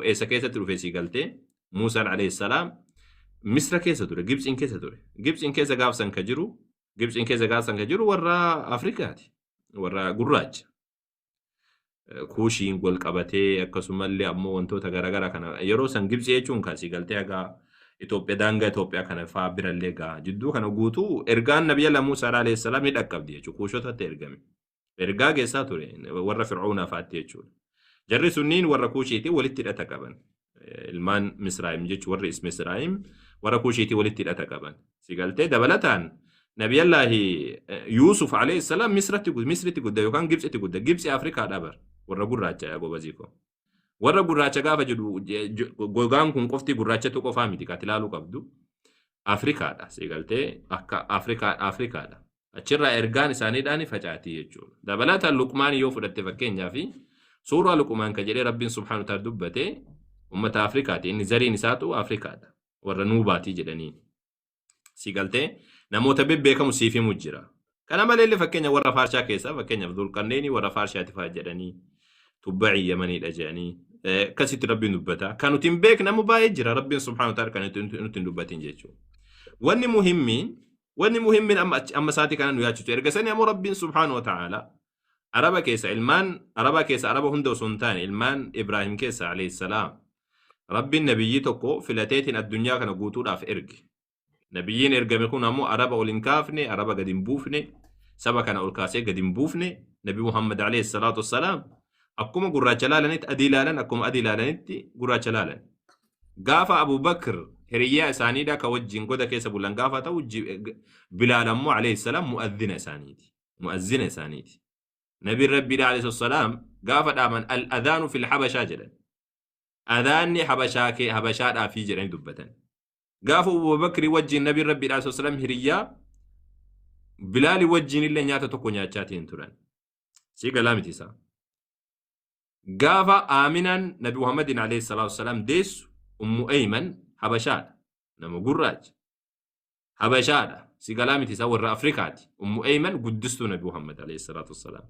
eessa keessatti dhufe sii galtee? Muusaan alayhi salaam Misra keessa ture, Gibxiin keessa ture. Gibxiin keessa gaafsan ka jiru, Gibxiin keessa gaafsan ka jiru warra Afrikaati. Warra gurraacha. Kuushiin wal qabatee akkasumallee ammoo wantoota garaagaraa kana yeroo san Gibxii jechuun kan sii galtee haga Itoophiyaa, daangaa Itoophiyaa kana fa'aa birallee gaha. Jidduu kana guutuu ergaan Nabiyya Muusaa alayhi salaam ni dhaqqabdi jechuudha. Kuushotatti ergame. Ergaa geessaa ture warra Fir'aunaa fa'aatti jechuudha. Jarri sunniin warra Kuushiitiin walitti hidhata qaban. Ilmaan Misraayim jechuun warri Misraayim warra Kuushiitiin walitti hidhata qaban. Si galtee? Dabalataan Nabiyallaahi Yuusuf alayhi salaam Misratti Misritti gudda yookaan Gibxitti gudda. Gibxi Afrikaadhaa bar, warra gurraacha yaa gobazii koo. Warra gurraacha gaafa jedhu gogaan kun qofti gurraachatu qofaa miti kan ilaaluu qabdu. Afrikaadha, si galtee? Akka Afrikaa Afrikaadha. Achirraa ergaan isaaniidhaan facaatii jechuudha. Dabalataan Luqmaan yoo fudhatte, fakkeenyaaf suuraa Luqmaan kan jedhee Rabbiin subhaanahu wa ta'ala dubbate uummata Afrikaati. Inni zariin isaatu Afrikaadha. Warra Nuubaatii jedhanii. Si galtee? Namoota bebbeekamu siif himu jira. Kana maleellee fakkeenya warra Faarshaa keessaa, fakkeenyaaf Dulqarneeni warra Faarshaati fa'aa jedhanii, Tubba'ii Yamaniidha jedhanii akkasitti Rabbiin dubbata. Kan nuti hin beekne ammoo baay'ee jira, Rabbiin subhaanahu wa ta'ala kan nuti hin dubbatin jechuudha. Wanni muhimmiin amma isaatii kana nu yaachisu, erga sanii ammoo Rabbiin subhaanahu wa ta'ala Araba keessa, ilmaan Arabaa keessa, Araba hunda osoo hin taane ilmaan Ibraahim keessa alayhi salaam Rabbiin nabiyyii tokko filateetiin addunyaa kana guutuudhaaf erge. Nabiyyiin ergame kun ammoo Araba ol hin kaafne, Araba gadi hin buufne, saba kana ol kaasee gadi hin buufne. Nabi Muhammad alayhi salaatu wassalaam akkuma gurraacha laalanitti adii laalan, akkuma adii laalanitti gurraacha laalan. Gaafa Abu Bakr hiriyyaa isaaniidha ka wajjin goda keessa bulan gaafa ta'u, Bilaal ammoo alayhi salaam mu'adhdhina isaaniiti. Mu'azzina isaaniiti. Nabiin Rabbiidha alayhi salaam gaafa dhaaman al-adhaanu fil habashaa jedhan. Adhaanni habashaa kee habashaadhaafii jedhanii dubbatan. Gaafa Abu Bakrii wajjin Nabiin Rabbiidha alayhi salaam hiriyyaa, Bilaali wajjin illee nyaata tokko nyaachaatiin turan. Si galaa miti isaa? Gaafa Aaminaan Nabi Muhammadin alayhi salaatu wasalaam deessu Ummu Ayman Habashaadha. Nama gurraacha. Habashaadha. Si galaa miti isaa? Warra Afrikaati. Ummu Ayman guddistuu Nabi Muhammad alayhi salaatu wasalaam.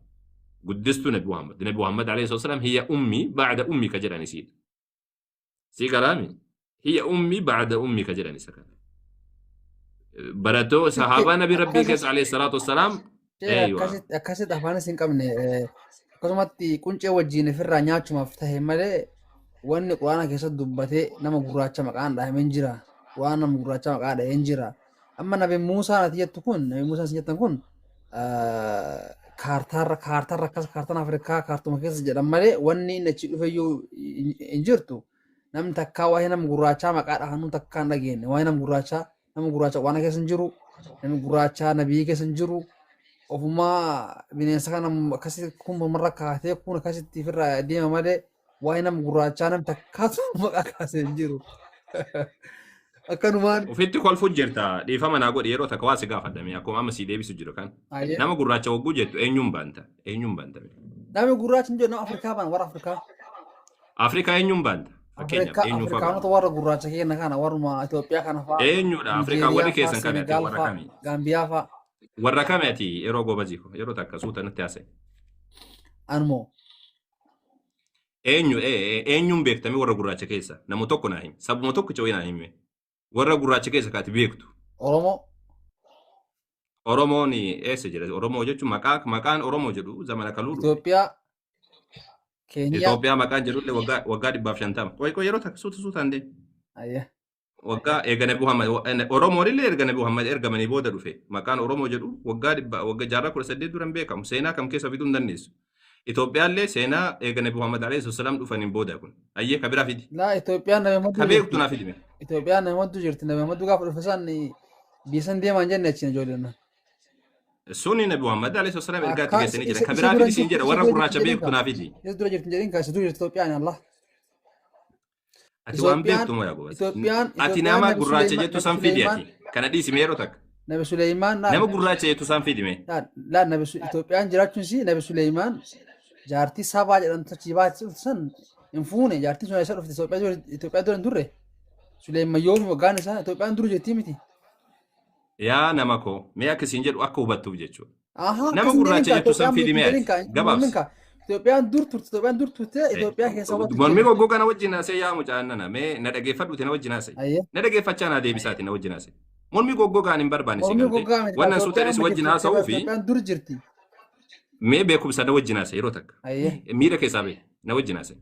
Guddistuu Nabi Muhammad. Nabi Muhammad alayhi salaatu wasalaam hiya ummi ba'da ummi ka jedhan isiidha. Si galaami? Hiya ummi ba'da ummi ka jedhan isa kana. Baratoo sahaabaa Nabi Rabbii keessa alayhi salaatu wasalaam. Eeywa. Akkasitti afaanis hin qabne, akkasumatti quncee wajjin ofirraa nyaachumaaf tahe malee wanni Quraana keessatti dubbatee nama gurraacha maqaan dhahame hin jira. Quraana nama gurraacha maqaa dhahee hin jira. Amma Nabi Muusaan ati jettu kun, Nabi Muusaan isin jettan kun, kaartaarra akkas kaartaan Afrikaa kaartuma keessa jedhan malee wanni inni achi dhufe iyyuu hin jirtu. Namni takkaa waa'ee nama gurraachaa maqaa dhahanuu takkaa hin dhageenye. Waa'ee nama gurraachaa, nama gurraacha Quraana keessa hin jiru. Namni gurraachaa nabiyyi keessa hin jiru. Ofumaa bineensa kana akkasitti kun mormarra kaatee kun akkasitti ofirraa deema malee waa'ee nama gurraachaa namni takkaatu maqaa kaasee hin jiru. Akkanumaan. Ofitti kolfu jirta, dhiifama naa godhi, yeroo takka waa si gaafadhame akkuma amma si deebisu jiru kan. Ayyee. Nama gurraacha wagguu jettu eenyuun baanta? Eenyuun baanta? Namni gurraachi hin jiru, nama Afrikaa baan, warra Afrikaa. Afrikaa eenyuun baanta? Fakkeenyaaf Afrikaa eenyuun fa'aa Afrikaanota baanta? warra gurraacha keenya kana, warruma Itoophiyaa kana fa'aa. Eenyudha Afrikaa warri Nijeeriyaa fa'aa, keessan kami ati, Senegaal warra fa'aa, kami? Gaambiyaa fa'aa. Warra kami ati yeroo gobazii ko yeroo takka suuta natti haasa'e. Anumoo. Eenyu eenyuun beektamee warra gurraacha keessa nama tokko naa himi. Sabuma tokkicha wayii naa himi. Warra gurraacha keessa kaati beektu. Oromoo. Oromoon eessa jira? Oromoo jechuun maqaan Oromoo jedhu zamana kaluu dhufe. Itoophiyaa. Keeniyaa. Itoophiyaa maqaan jedhullee waggaa 150. Qoy qoy, yeroo takka suuta suutaan deemi. Ayyee. Waggaa eega Nabi Muhammad, Oromoon illee erga Nabi Muhammad ergamanii booda dhufe. Maqaan Oromoo jedhu waggaa dhibba waggaa jaarraa 18 dura hin beekamu. Seenaa kam keessa fiduu hin dandeessu. Itoophiyaallee seenaa eega Nabi Muhammad alayhi salaam dhufaniin booda kun. Ayyee, ka biraa fidi. Laa, Itoophiyaan Nabi Ka Muhammad beektu jirti. naa fidime. Itoophiyaan Nabi Muhammad jirti. Nabi Muhammad gaafa dhufe san biyya san deeman jenne achiin ijoolleen. Suni Nabi Muhammad alayhi salaam ergaa itti Akka geessanii isa jiran. Ka isa biraa dura fidi siin jirtu, jedha, isa warra dura jirti gurraacha jedhin beektu ka. naa fidi. Isa dura jirti jedhin ka, isa dura jirti Itoophiyaan Allah. Ati waan Itoophiyaan beektu moo yaa gobas? Itoophiyaan Ati Itoophiyaan nama Nabi gurraacha Suleymaan jettu Nabi san fidi Suleymaan ati. Kana dhiisime yeroo takka. Nabi Suleymaan Nama laal gurraacha jettu san fidime. laal laal Nabi Itoophiyaan jiraachuun isii Nabi Suleymaan jaartii Sabaa jedhamtu achii baate san hin fuune. Jaartiin sun eessa dhufte? Itoophiyaa dura hin turre. Suleeman yoomi waggaan isaa Itoophiyaan dur jettii miti. Yaa nama koo, mee akka isin jedhu akka hubattuuf jechuudha. Ahaa, Nama akkas hin jedhin gurraacha kaa jettu san Itoophiyaan fidi miti mee hin jedhin ati? kaa hin mormin Gabaabsi. kaa. Itoophiyaan dur turte, Itoophiyaan dur turte, Itoophiyaa keessa watti Mormii jedhe. goggoo kana wajjin haasa'e yaa mucaan nana mee na dhaggeeffadhuuti na wajjin haasa'e. Ayyee. Na dhaggeeffachaa naa deebisaati na wajjin haasa'e. Mormii goggogaan hin barbaanne si Mormii galtee. goggogaa miti kaa Wannan suu Itoophiyaan ta'e si amma wajjin jirti haasa'uu fi Itoophiyaan dur jirti. mee beekumsa na wajjin haasa'e yeroo takka. Ayyee. Miira keessaa bee na wajjin haasa'e.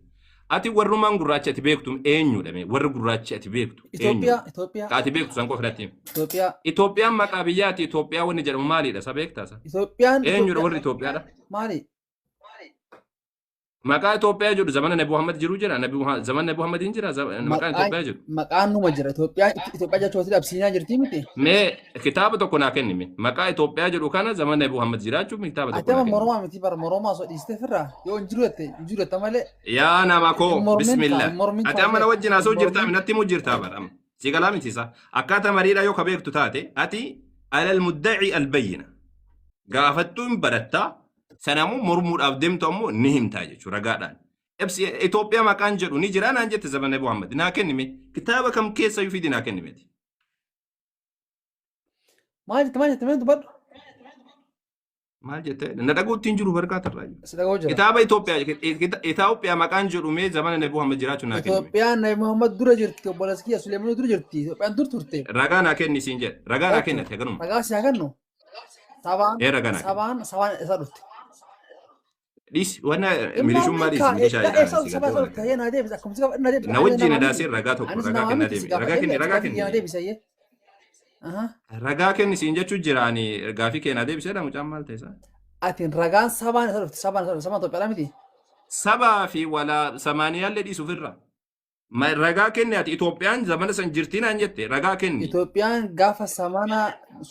Ati warrumaan gurraacha ati beektu eenyudha mee warri gurraachi ati beektu Itoophiyaa eenyudha? Itoophiyaa Ka ati beektu san qofa natti himi. Itoophiyaa Itoophiyaan maqaa biyyaati. Itoophiyaa wanni jedhamu maalidha? Isa beektaa isa? Itoophiyaan Eenyudha Itoophiyaa warri Itoophiyaadha? maali? Maqaa Itoophiyaa jedhu zamana Nabi Muhammad jiru jira. Nabi Muhammad zamana Nabi Muhammad hin jira. Maqaan Maqaan Itoophiyaa jedhu. maqaan numa jira. Itoophiyaan Itoophiyaa jechuun wasitti Absiiniyaa jirti miti. Mee kitaaba tokko naa kenni mee. Maqaa Itoophiyaa jedhu kana zamana Nabi Muhammad jiraachuuf kitaaba Ati tokko naa amma kenni. mormaa miti bara mormaa osoo dhiistee firraa yoo hin jiru jette hin jiru jette malee Yaa nama hin koo mormin kaa bismillah. hin mormin Ati kaa amma na sheek wajjin hin haasa'u jirtaa mormin. natti himuu jirtaa bara amma. Si galaa miti isa. Akkaataa mariidhaa yoo ka beektu taate ati alal muddaci albayyina. Gaafattuu hin barattaa sanamuu mormuudhaaf deemtu ammoo ni himtaa jechuudha ragaadhaan. Ibsi Itoophiyaa maqaan jedhu ni jira naan jette zamana Nabi Muhammad. Naa kennime kitaaba kam keessa iyyuu fidi naa kennimeti. Maal jette mee dubbadhu. Maal jette na dhaguutti hin jiru barkaa tarraa jiru. Si dhaga'u jira. Kitaaba Itoophiyaa Itoophiyaa maqaan jedhu mee zamana Nabi Muhammad jiraachuu naa kennime. Itoophiyaan Nabi Muhammad dura jirti obboleessi kiyya Suleemanuu dura jirti Itoophiyaan dur turte. Ragaa naa kenni siin jedhe. Ragaa naa Okay. kennate ganuma. Ragaa si haa kennu. Sabaan Ee ragaa naa kenni. sabaan isa dhufte. Dhiisi wanna Hin milishummaa mormin dhiisi kaa milishaa eessa jedhaan eessa si sabaa galtee isa waan dhufte akkana. hayyee naa deebisa akkuma si gaafadhe naa deebisa Na anillee wajjin namaa miti daasee ragaa tokko anis ragaa namaa kennaa miti si deemi. Ragaa gaafadhe kenni ati ragaa gaafii kiyya naa kenni. deebisa hayyee. Aha. Ragaa kenni siin jechuu jiraani gaafii keenaa deebiseedha mucaan maal ta'e isaa? Atiin ragaan sabaan isa dhufte sabaan isa dhufte sabaan Itoophiyaadha miti. Sabaa fi walaa samaaniyaallee dhiisuuf irra. Ragaa kenni ati Itoophiyaan zamana san jirtii naan jette ragaa kenni. Itoophiyaan gaafa samana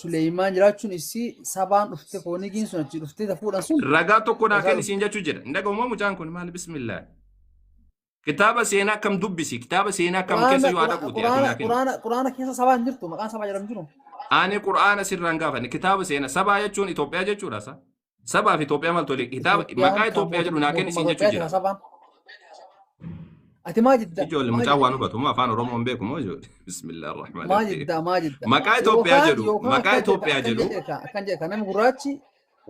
Suleeyimaan jiraachuun isii sabaan dhufte koonigiin sun achi dhuftee ta fuudhan sun Ragaa tokko naa ragaa kenni dhufte. siin jechuu jira. Hin dhaga'u moo mucaan kun maal bismillah. Kitaaba seenaa kam dubbisi kitaaba seenaa kam keessa Quraana yoo haa dhaquuti ati quraana naa kenni. quraana quraana keessa sabaan jirtu maqaan sabaa jedhamu jiru. Ani qur'aana sirraan gaafanne kitaaba seenaa sabaa jechuun Itoophiyaa jechuudha sa. Sabaa fi Itoophiyaa maaltu waliin kitaaba Itoophiyaan maqaa kan Itoophiyaa jedhu naa kenni mootummaa siin jechuu Itoophiyaati jira. kan sabaan. Ati maa jidda Ijoollee maa mucaan waan hubatu moo afaan Oromoo hin beeku moo ijoollee? Bismillah ar-Rahmaan maa ar-Rahiim. jidda maa jidda Maqaa Itoophiyaa yookaan jedhu yookaan maqaa akkan jedha Itoophiyaa akkan jedhu jedhe ka akkan jedhe ka namni gurraachi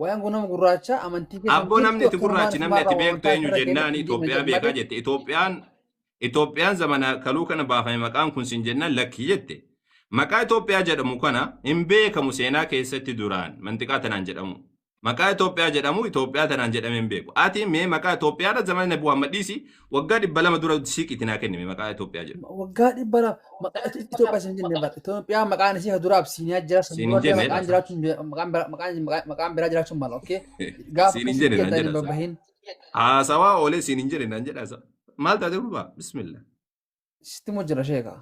wayaan kun nama gurraacha amantii keessa hin abboo namni jirtu itti akkanumaan gurraachi namni ofumaa ati irraa beektu amantaa eenyu irra keenya jennaan ittiin deemna Itoophiyaa jedhe beekaa malee jette Itoophiyaan Itoophiyaan zamana kaluu kana baafame maqaan kun sin jennaan lakkii jette. Maqaa Itoophiyaa jedhamu kana hin beekamu seenaa keessatti duraan manxiqaa tanaan jedhamu. Maqaa Itoophiyaa jedhamu Itoophiyaa tanaan jedhamee hin beeku. Ati mee maqaa Itoophiyaadha zamana Nabi Muhammad dhiisi waggaa 200 dura siiqiitti naa kennime maqaa Itoophiyaa jedhu. Waggaa 200 maqaa Itoophiyaa sin jenne bara Itoophiyaa maqaan isii dura Absiiniyaa jira san Siin hin dura jenne maqaan jedha. jiraachuun maqaan biraa jiraachuun mala okay gaafa Siin hin akkasii jenne naan addaan hin jedha isa. babbahin. Haasawaa oolee siin hin jenne naan jedha isa. Maal taate gurbaa? Bismillah. Sitti mu jira sheeka.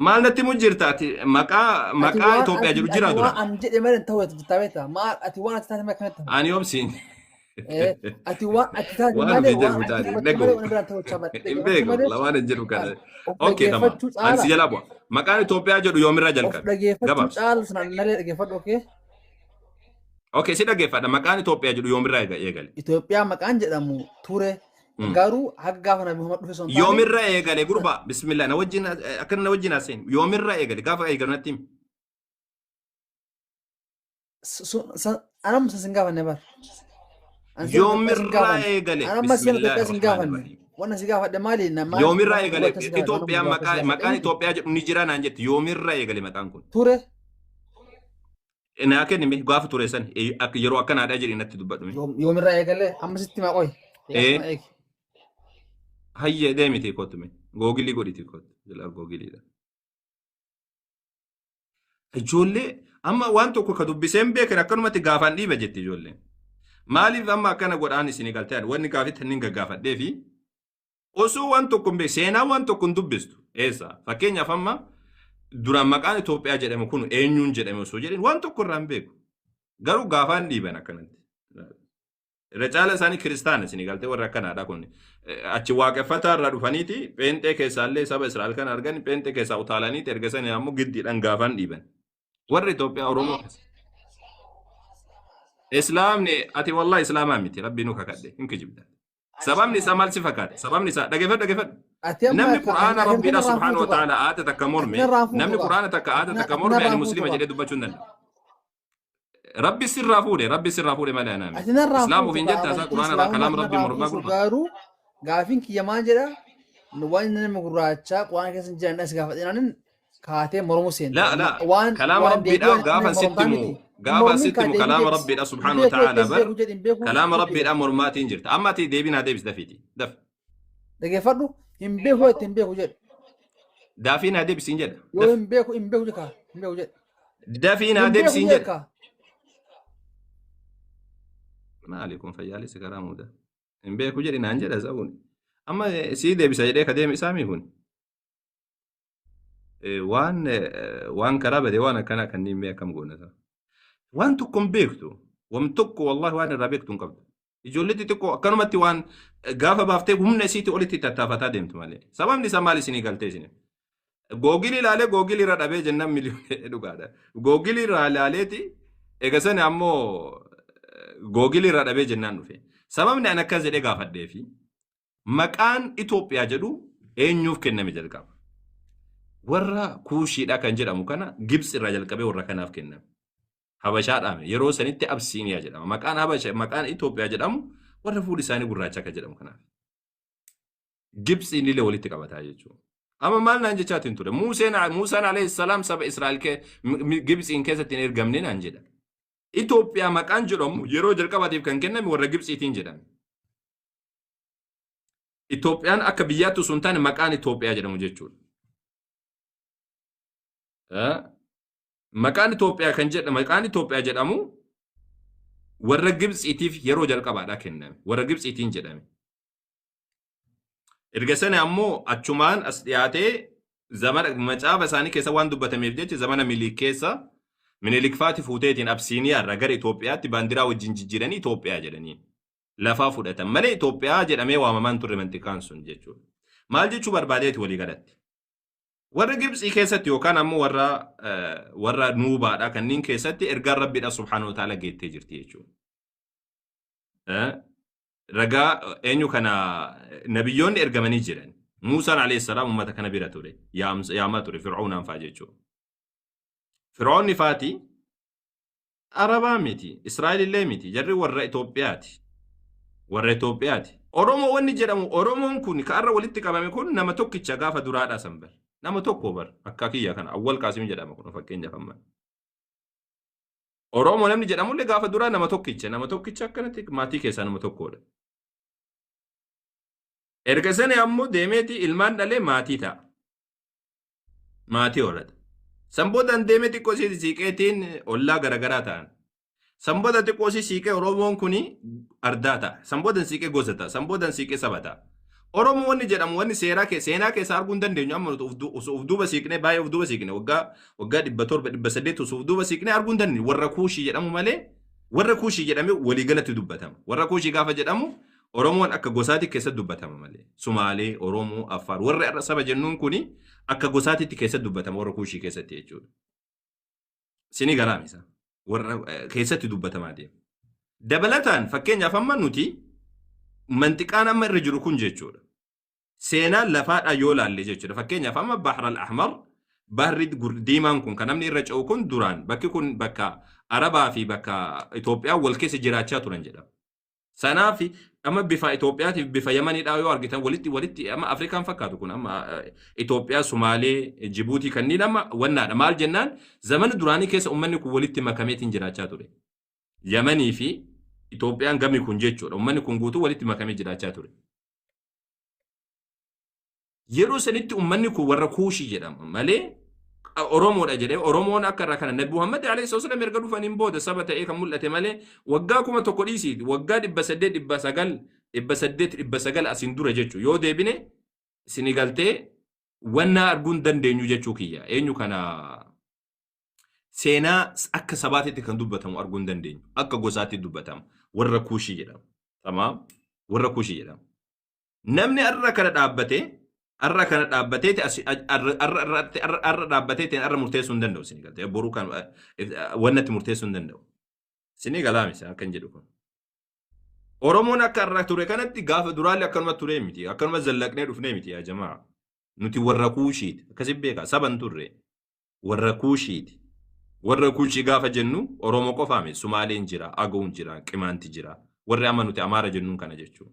Maal natti mu jirta ati maqaa Ati maqaa waan Itoophiyaa ati jedhu ati jira waan dura. an jedhe malee hin ta'u ati jettaa beektaa maal ati waan ati taate malee akkanatti ta'u. Ani yoomsiin. Ati waan ati taate Waan malee ofii jedhu waan ati mucaan hin dubbatte malee dhagahu. waan biraan ta'u caba Hin dhaggeeffachuu beeku malee lamaan hin jedhu kana. of Okay tamam. dhaggeeffachuu Ani si caala jalaa bu'a. Maqaan Itoophiyaa jedhu yoomirraa of jalqabe? dhaggeeffachuu Gabaabsi. caala sanaan nalee dhaggeeffadhu okay. Okay si dhaggeeffadha. Maqaan Itoophiyaa jedhu yoomirraa eegale? Itoophiyaa maqaan jedhamu ture garuu haga gaafa Nabi Muhammad dhufe osoo hin taane Yoomirra eegale gurbaa bismillah na wajjin akkana na wajjin haasa'in yoomirra eegale gaafa eegalu natti himi. Anamma sin gaafanne bar. An seera Itoophiyaa sin Yoomirraa gaafanne. eegale Anamma seera bismillah Itoophiyaa sin rahmaan gaafanne. rahim. Wanna si gaafadhe maali? Maali Yoomirraa nama eegale gurraacha si gaafadhe nama Itoophiyaan gurraacha si maqaa gaafadhe maqaan miti. Itoophiyaa jedhu ni jira naan jette yoomirraa eegale maqaan kun. Ture Naa kennime gaafa ture san yeroo akkanaadha jedhi natti dubbadhu mee. Yoomirraa eegale amma sitti maa qoy. Ee Eegasuma eegi. hayyee deemiti kottu mee googilii godhiti kottu jalaa googiliidha. Ijoollee amma waan tokko ka dubbiseen beekan akkanumatti gaafaan dhiiba jetti ijoolleen. Maaliif amma akkana godhaan isinii galtee wanni gaafii tanniin gaggaafadhee fi osoo waan tokko hin beekin seenaa waan tokko hin dubbistu eessa fakkeenyaaf amma duraan maqaan Itoophiyaa jedhame kun eenyuun jedhame osoo jedhin waan tokko irraa hin beeku. Garuu gaafaan dhiiban akkanatti. Irra caala isaanii kiristaana isinii galtee warra akkanaadha kun. Achi waaqeffataa irraa dhufaniiti pheenxee keessaallee saba Israa'el kan argan pheenxee keessaa utaalaniiti erga sanii ammoo giddiidhaan gaafaan dhiiban. Warri Itoophiyaa Oromoo keessa. Islaamni ati wallahi islaamaa miti rabbii nu kakadhe hin kijibda. Sababni isaa maal si fakkaata? Sababni isaa dhageeffadhu, dhageeffadhu. Ati amma Namni ati Qur'aana ati Rabbiidha narraa subhaanahu fuutu wa qaba. ta'ala aata takka Ati morme, narraa fuutu namni qaba. Qur'aana takka aata Ati takka morme ani narraa fuutu muslima qaba. jedhee dubbachuu hin danda'u. Rabbi sirraa fuudhe, Rabbi sirraa fuudhe malee anaa miti. Ati narraa Islaam fuutu ofiin qaba. jetta isaa Amantii Qur'aana irraa Islaamummaa kalaama ati Rabbii narraa mormaa fuutu gurba. garuu gaafiin kiyya maal jedha? Waan nama gurraachaa Qur'aana keessa hin jiran as gaafadhe kaatee mormuu seente. La la, Waan kalaama waan deebii Rabbiidha waan gaafa inni sitti mormtaa himu, miti. Hin gaafa mormin sitti kaa himu deebii kalaama deebisi. Rabbiidha Hin subhaanahu wa beeku ta'ala jettee hin bar beeku jedhi, hin beeku kalaama jedhi. Rabbiidha mormaatiin jirta. Amma ati deebii naa deebisi dafiiti. Daf. Dhageeffadhu, hin beeku jettee hin beeku jedhi. Daafii naa deebisi hin jedha. Yoo Daf. hin beeku hin beeku jedha, hin beeku jedhi. Dafii naa Hin beeku deebisi hin jedhi jedha. kaa. Maali kun fayyaalessi karaa muuda. Hin beeku jedhi naan jedha sa'uun. Amma sii deebisa jedhee ka deeme isaa mii kun. Waan waan karaa bade waan akkanaa kanneen mee akkam goona ta'a. Waan tokko hin beektu. Waan tokko wallahi waan irraa beektu hin qabdu. Ijoollee xixiqqoo akkanumatti waan gaafa baaftee humna isiitti olitti tattaafataa deemtu malee. Sababni isaa maal isinii galtee isin? Googilii ilaalee googilii irra dhabee jennaan miliyoona dhugaadha. Googilii irraa ilaaleeti eega sana ammoo googilii irraa dhabee jennaan dhufe. Sababni ani akkas jedhee gaafadhee fi maqaan Itoophiyaa jedhu eenyuuf kenname jalqaba? Warra Kuushiidha kan jedhamu kana Gibxi irraa jalqabee warra kanaaf kenname. Habashaadhaame yeroo sanitti Absiiniyaa jedhama. Maqaan Habasha, maqaan Itoophiyaa jedhamu warra fuulli isaanii gurraacha akka jedhamu kanaaf. Gibxiin illee walitti qabataa jechuudha. Amma maal naan jechaatiin ture? Museen Muusaan alayhi salaam saba Israa'el Gibxiin keessatti hin ergamne naan jedha. Itoophiyaa maqaan jedhamu yeroo jalqabaatiif kan kenname warra Gibxiitiin jedhame. Itoophiyaan akka biyyaatti osoo hin taane maqaan Itoophiyaa jedhamu jechuudha. Maqaan Itoophiyaa kan jedhamu, maqaan Itoophiyaa jedhamu warra Gibxiitiif yeroo jalqabaadhaa kenname. Warra Gibxiitiin jedhame. Erga sana ammoo achumaan as dhiyaatee zamana macaafa isaanii keessa waan dubbatameef jecha zamana Minilik keessa Minilik faati fuuteetiin Absiiniyaa irraa gara Itoophiyaatti baandiraa wajjin jijjiiranii Itoophiyaa jedhanii lafaa fudhatan malee Itoophiyaa jedhamee waamamaan turre manxiqaan sun jechuudha. Maal jechuu barbaadeeti walii galatti? Warra Gibxii keessatti yookaan ammoo warra Nuubaadha kanneen keessatti ergaan Rabbiidha subhaanahu wa ta'ala geettee jirti jechuudha. Ragaa eenyu kana nabiyyoonni ergamanii jiran. Muusaan alayhi salaam uummata kana bira ture. Yaamaa ture Fir'aunaan fa'aa jechuudha. Fir'aunni faati Arabaa miti, Israa'el illee miti, jarri warra Itoophiyaati. Warra Itoophiyaati. Oromoo wanni jedhamu, Oromoon kun ka arra walitti qabame kun nama tokkicha gaafa duraadhaa san bar. Nama tokko bar akka kiyya kana Awwal Qaasim jedhama kun fakkeenyaaf amma. Oromoo namni jedhamullee gaafa duraa nama tokkicha, nama tokkicha akkanatti maatii keessaa nama tokkodha. Erga sana ammoo deemeeti ilmaan dhalee maatii ta'a. Maatii horata. San boodaan deemee xiqqoo isii siiqeetiin ollaa garaagaraa ta'an. San booda xiqqoo isii siiqee Oromoon kuni ardaa ta'a. San boodaan siiqee gosa ta'a. San boodaan siiqee saba ta'a. Oromoo wanni jedhamu wanni seeraa seenaa keessaa arguu hin dandeenyu amma nuti osoo of duuba siiqnee, baay'ee of duuba siiqne, waggaa 700, 800 osoo of duuba siiqnee arguu hin dandeenyu. Warra Kuushii jedhamu malee, warra Kuushii jedhamee waliigalatti dubbatama. Warra Kuushii gaafa jedhamu Oromoon akka gosaatti keessatti dubbatama malee. Sumaalee, Oromoo, Affaar warri har'a saba jennuun kuni akka gosaatitti keessatti dubbatama warra Kuushii keessatti jechuudha. Sini galaam isa warra keessatti dubbatamaa deema. Dabalataan fakkeenyaaf amma nuti manxiqaan amma irra jiru kun jechuudha. Seenaan lafaadhaa yoo laalle jechuudha. Fakkeenyaaf amma Bahar al-Ahmar, Bahri Diimaan kun kan namni irra ce'u kun, duraan bakki kun bakka Arabaa fi bakka Itoophiyaa wal keessa jiraachaa turan jedhama. Sanaaf amma bifa Itoophiyaatiif bifa Yamaniidhaa yoo argitan walitti amma Afrikaan fakkaatu kun amma Itoophiyaa, Sumaalee, Jibuutii kanneen amma wannaadha. Maal jennaan zamana duraanii keessa uummanni kun walitti makameetiin jiraachaa ture. Yamanii fi Itoophiyaan gami kun jechuudha. Uummanni kun guutuu walitti makamee jiraachaa ture. Yeroo sanitti uummanni kun warra Kuushii jedhama malee Oromoodha jedhee Oromoon akka irraa kana Nabi Muhammad alayhi wasallam erga dhufaniin booda saba ta'ee kan mul'ate malee waggaa 1000 dhiisii waggaa 800, 900, 800, 900 asiin dura jechuu yoo deebine isinii galtee wannaa arguu hin dandeenyu jechuu kiyya. Eenyu kana seenaa akka sabaatitti kan dubbatamu arguu hin dandeenyu. Akka gosaatti dubbatama. Warra Kuushii jedhama. Tamaam. Warra Kuushii jedhama. Namni har'a kana dhaabbatee har'a kana dhaabbateeti har'a dhaabbateeti har'a murteessuu hin danda'u isinii galtee boruu kan wannatti murteessuu hin danda'u. Isinii galaamisa akkan jedhu kun. Oromoon akka irra ture kanatti gaafa duraallee akkanuma ture miti. Akkanuma zallaqnee dhufnee miti yaa jamaa. Nuti warra Kuushiiti. Akkasi beekaa saba hin turre. Warra Kuushiiti. Warra Kuushii gaafa jennu Oromoo qofaa miti. Sumaaleen jira, Agawun jira, Qimaanti jira. Warri amma nuti Amaara jennuun kana jechuudha.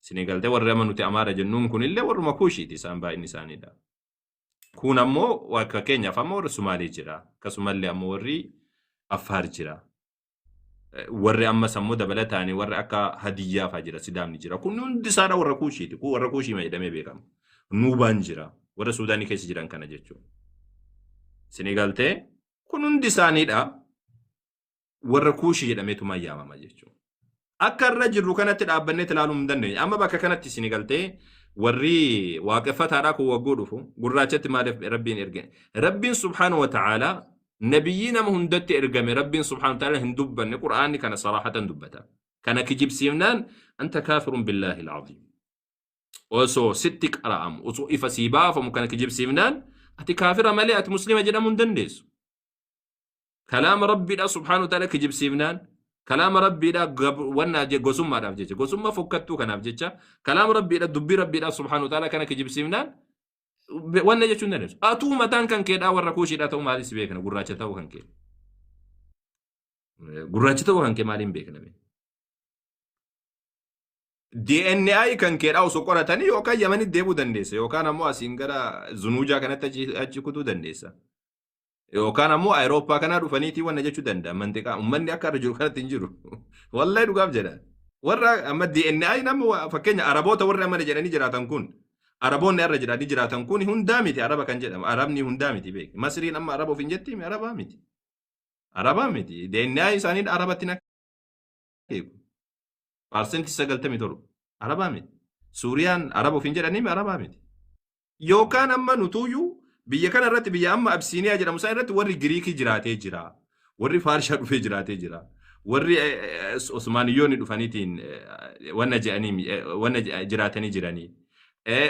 Isinii galtee warri amma nuti Amaara jennuun kunillee warruma Kuushiiti isaan baay'inni isaaniidha. Kun ammoo fakkeenyaaf amma warri Sumaalee jira. Akkasumallee ammoo warri Affaar jira. Warri ammas ammoo dabalataanii warri akka Hadiyyaa fa'aa jira, Sidaamni jira. Kun hundi isaadha warra Kuushiiti. Kun warra Kuushii jedhamee beekama. Nuubaan jira. Warra Suudaanii keessa jiran kana jechuudha. Isinii galtee kun hundi isaaniidha warra Kuushii jedhameetuma yaamama jechuudha. Akka irra jirru kanatti dhaabbannee ilaaluu hin dandeenye. Amma bakka kanatti isinii galtee warri waaqeffataadhaa kun wagguu dhufu gurraachatti maaliif Rabbiin erge? Rabbiin subhaanahu wa ta'aalaa nabiyyii nama hundatti ergame Rabbiin subhaanahu wa ta'aalaa hin dubbanne Qur'aanni kana saraahatan dubbata. Kana kijibsiifnaan anta kaafirun billaahi al-aziim. Osoo sitti qara'amu, osoo ifa sii baafamu kana kijibsiifnaan ati kaafira malee ati muslima jedhamuu hin dandeessu. Kalaama Rabbiidha subhaanahu wa ta'ala kijibsiifnaan kalaama Rabbiidha wanna gosummaadhaaf jecha gosummaa fokkattuu kanaaf jecha kalaama Rabbiidha dubbii Rabbiidha subhaanahu wa ta'ala kana kijibsiifnaan wanna jechuu hin dandeessu. Atuu mataan kan keedhaa warra Kuushiidhaa ta'uu maaliif si beekna gurraacha ta'uu kan kee. Gurraacha ta'uu kan kee maaliin beekna mee? DNA kan keedhaa osoo qoratanii yookaan Yamanitti deebuu dandeessa yookaan ammoo asiin gara Zunuujaa kanatti achi kutuu dandeessa. Yookaan ammoo Awurooppaa kanaa dhufaniitii wanna jechuu danda'a. Mantiqaa uummanni akka irra jiru kanatti hin jiru. Wallahi dhugaaf jedha. Warra amma DNA nama fakkeenya Araboota warri amma jedhanii jiraatan kun Araboonni irra jedhanii jiraatan kun hundaa miti Araba kan jedhamu. Arabni hundaa miti beeki. Masriin amma Araba of hin jettiimi Arabaa miti. Arabaa miti. DNA isaanii Arabatti na beeku. 97% Arabaa miti. Suuriyaan Araba of hin jedhaniimi Arabaa miti. Yookaan amma nutuuyyuu biyya kana irratti biyya amma Absiiniyaa jedhamu isaan irratti warri Giriikii jiraatee jira. Warri Faarshaa dhufee jiraatee jira. Warri Osmaaniyyoonni dhufaniitiin wanna jedhanii wanna jiraatanii jiranii.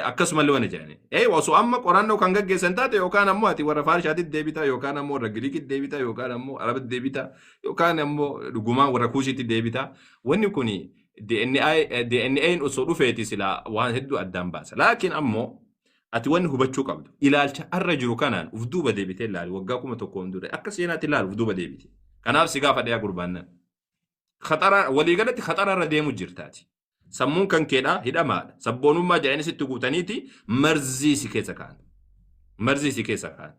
Akkasumallee wanna jedhanii. Osoo amma qorannoo kan gaggeessan taate yookaan ammoo ati warra Faarshaatitti deebitaa yookaan ammoo warra Giriikitti deebitaa yookaan ammoo Arabatti deebitaa yookaan ammoo dhugumaan warra Kuushitti deebitaa. Wanni kuni DNA DNA'n osoo dhufeeti silaa waan hedduu addaan baasa. Laakiin ammoo ati wanni hubachuu qabdu ilaalcha har'a jiru kanaan uf duuba deebitee ilaali waggaa 1000 dura akka seenaatti ilaali uf duuba deebite. Kanaaf si gaafadha yaa gurbaannan. Khaxara waliigalatti khaxara irra deemu jirtaati. Sammuun kan keedhaa hidhamaadha. Sabboonummaa jedhanii sitti guutaniiti marzii si keessa kaa'an. Marzii si keessa kaa'an.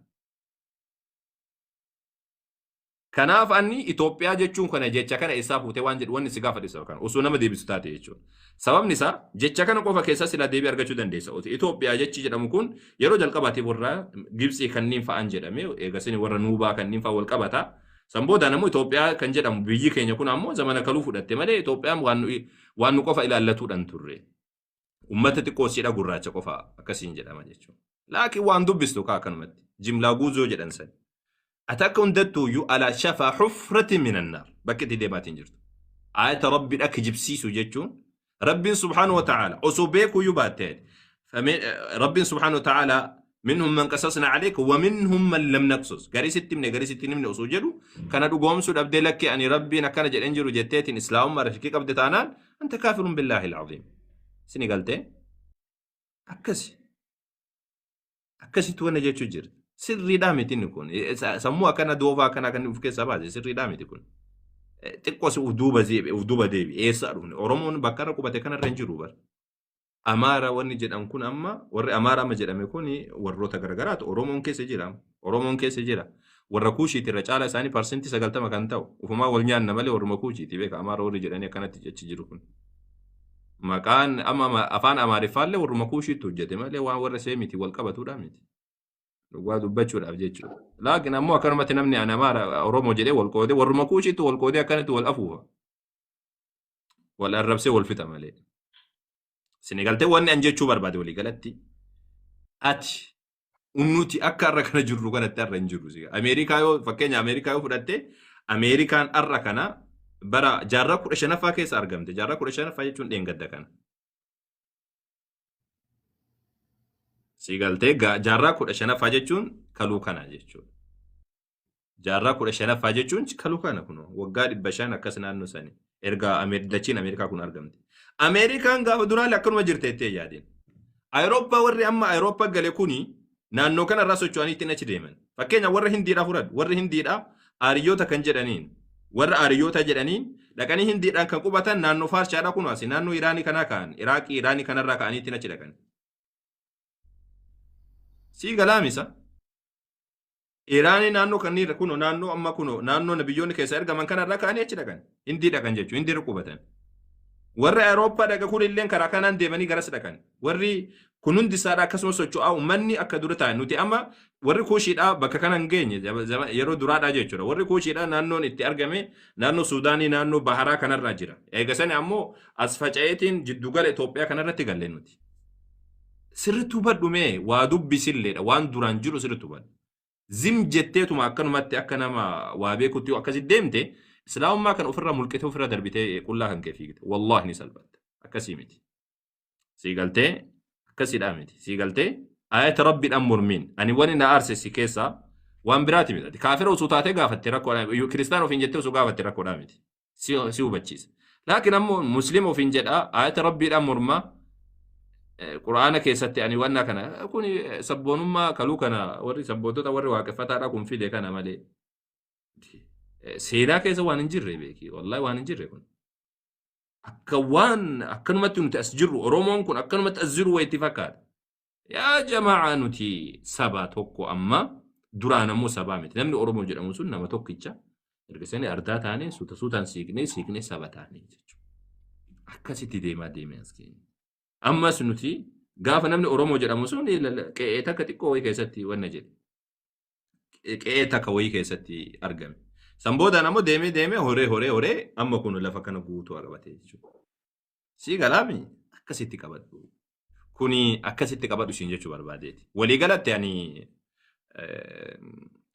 Kanaaf anni Itoophiyaa jechuun kana jecha kana eessaa fuutee waan jedhu wanni si gaafadhe sababa kana osoo nama deebisu taate jechuudha. Sababni isaa jecha kana qofa keessaa silaa deebii argachuu dandeessa. Itoophiyaa jechi jedhamu kun yeroo jalqabaatiif warra Gibtsii kanneen fa'an jedhame eegasini warra Nuubaa kanneen fa'an wal qabata. San boodaan ammoo Itoophiyaa kan jedhamu biyyi keenya kun ammoo zamana kaluu fudhatte malee Itoophiyaan waan nu qofa ilaallatuudhaan turre. Ummata xiqqoo siidha gurraacha qofa akkasiin jedhama jechuudha. Laakiin waan dubbistu kaa akkanumatti jimlaa guuzoo jedhan san. Ati akka hundattuuyyuu alaa shafaa hufratin minan naar bakki itti deemaatiin jirtu. Aayata Rabbiidha kijibsiisu jechuun Rabbiin subhaanahu wa ta'aala osoo beekuuyyuu baatte Rabbiin subhaanahu wa ta'aala minhum man qasasna alayka wa minhum man lam naqsus garii sitti himne garii sitti hin himne osoo jedhu kana dhugoomsuu dhabdee lakki ani Rabbiin akkana jedheen jiru jetteetiin islaamummaa irra shakkii qabde taanaan anta kaafirun billaahi al'aziim. Sini galtee akkasi akkasitti wanna jechuu jirti. Sirriidhaa miti inni kun. Sammuu akkana doofaa akkana kan of keessaa baase sirriidhaa miti kun. Xiqqoo si uf duuba uf duuba deebi. Eessaa dhufne? Oromoon bakka irra qubate kanarra hin jiru bara. Amaara wanni jedhan kun amma warri Amaara amma jedhame kun warroota garagaraatu Oromoon keessa jira. Oromoon keessa jira. Warra Kuushiiti irra caala isaanii 90% kan ta'u ufumaa wal nyaanna malee warruma Kuushiiti beeka Amaara warri jedhanii akkanatti jechi jiru kun. Maqaan amma afaan Amaariffaallee warruma Kuushiitti hojjete malee waan warra Seemiti wal qabatuudha miti. Dhugaa dubbachuudhaaf jechuudha. Laakiin ammoo akkanumatti namni ani Amaara Oromoo jedhee wal qoodee warruma Kuushiitti wal qoodee akkanatti wal afuufa. Wal arrabsee wal fixa malee. Isin galtee wanni an jechuu barbaade walii galatti ati nuti akka har'a kana jirru kanatti har'a hin jirru. Ameerikaa yoo fakkeenya Ameerikaa yoo fudhatte Ameerikaan har'a kana bara jaarraa 15ffaa keessa argamte. Jaarraa 15ffaa jechuun dheengadda kana. Si galtee jaarraa 15ffaa jechuun kaluu kana jechuudha. Jaarraa 15ffaa jechuun kaluu kana kunoo waggaa 500 akkas naannoo sanii. Erga dachiin Ameerikaa kun argamte. Ameerikaan gaafa duraalee akkanuma jirte jettee yaadin. Awurooppaa warri amma Awurooppaa gale kuni naannoo kanarraa socho'anii ittiin achi deeman. Fakkeenya warra Hindiidhaa fudhadhu. Warri Hindiidhaa Aariyyoota kan jedhaniin warra Aariyyoota jedhaniin dhaqanii Hindiidhaan kan qubatan naannoo Faarshaadhaa kun asi naannoo Iraanii kanaa ka'an Iraaqii Iraanii kanarraa ka'anii ittiin achi dhaqan. Sii galaamisa. Iraanii naannoo kanneen kunoo naannoo amma kunoo naannoo nabiyyoonni keessa ergaman kanarraa ka'anii achi dhaqan. Hindii dhaqan jechuudha. Hindii irra qubatan. Warri Awurooppaa dhaqa kun illee karaa kanaan deemanii garas dhaqan. Warri kun hundi isaadha akkasuma socho'aa uummanni akka dura ta'an nuti amma warri kuushiidhaa bakka kana hin geenye yeroo duraadhaa jechuudha. Warri kuushiidhaa naannoon itti argame naannoo Suudaanii naannoo Baharaa kanarraa jira. Eega sani ammoo as faca'eetiin jiddugala Itoophiyaa kanarratti galle nuti. Sirriitti hubadhu mee waa dubbisilleedha waan duraan jiru sirriitti hubadhu. Zim jetteetuma akkanumatti akka nama waa beekutti yoo akkasi deemte islaamummaa kan ofirraa mulqitee ofirraa darbitee qullaa kan kee fiigte wallaahi ni salphatta. Akkasii miti. Sii galtee akkasiidhaa miti. Sii galtee ayata rabbiidhaan mormiin ani wani na aarse si keessaa waan biraati miti. Kaafira osoo taatee gaafatte rakkoodhaa kiristaana ofiin jettee osoo gaafatte rakkoodhaa miti. Si hubachiisa. Laakiin ammoo muslima ofiin jedha ayata rabbiidhaan mormaa quraana keessatti ani wanna kana kun sabboonummaa kaluu kana warri sabboontota warri waaqeffataadha kun fide kana malee seenaa keessa waan hin jirre beeki wallahi waan hin jirre kun akka waan akkanumatti nuti as jirru Oromoon kun akkanumatti as jiru wayitti fakkaata. Yaa jamaa nuti saba tokko amma duraan ammoo sabaa miti. Namni Oromoo jedhamu sun nama tokkicha. Erga sani ardaa taane suuta suutaan siiqnee siiqnee saba taane jechuudha. Akkasitti deemaa deemee as keenya. Ammas nuti gaafa namni Oromoo jedhamu sun qe'ee takka xiqqoo wayii keessatti wanna jedhe. Qe'ee takka wayii keessatti argame. San boodaan ammoo deemee deemee horee horee horee amma kun lafa kana guutuu qabatee jechuudha. Sii galaami akkasitti qabadhu. Kuni akkasitti qabadhu siin jechuu barbaadeeti. Walii galatti ani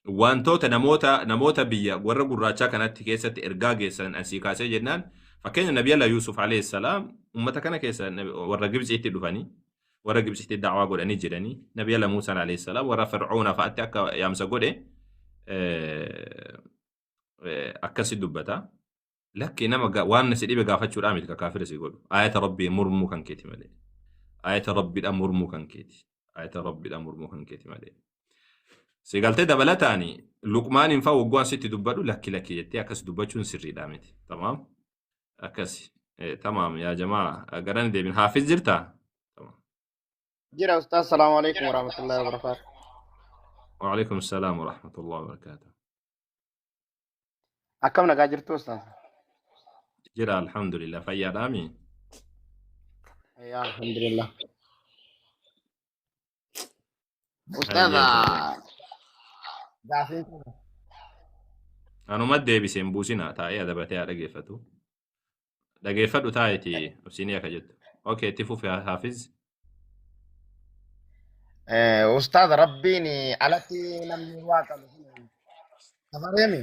wantoota namoota biyya warra gurraachaa kanatti keessatti ergaa geessan asii kaasee jennaan fakkeenya Nabi Allah Yuusuf alayhi salaam ummata kana keessa warra Gibxiitti dhufanii warra Gibxiitti da'waa godhanii jiranii Nabi Allah Muusaan alayhi salaam warra Fir'auna fa'aatti akka yaamsa godhe akkasi dubbata. Lakki nama waan si dhibe gaafachuudhaa miti ka kaafira si godhu. Ayata Rabbii mormuu kan keeti malee. Ayata Rabbiidha mormuu kan keeti. Ayata Rabbiidha mormuu kan keeti malee. Si galtee dabalataani Luqmaaniin fa'aa waggaan sitti dubbadhu lakki lakki jettee akkas dubbachuun sirriidhaa miti. Tamaam. Akkasi. Tamaam yaa jamaa garana deebin. Haafiz jirtaa? Tamaam. Jira ustaz, salaamu alaikum warahmatullahi wabarakatuh. Waalaikum salaam wa rahmatullahi wa barakatuh. Akkam nagaa jirtu ustaz? Jira alhamdulillah fayyaadhaami. Yaa alhamdulillah. Ustaz, Hayyee gaafiin kun Anuma deebisee hin buusina taa'ee adabatee haa dhageeffatu. Dhageeffadhu taa'eeti obsiinii akka jettu. Okay, itti fufi Hafiz. Ustaz rabbiin alatti namni waa qabu kun kafareemi?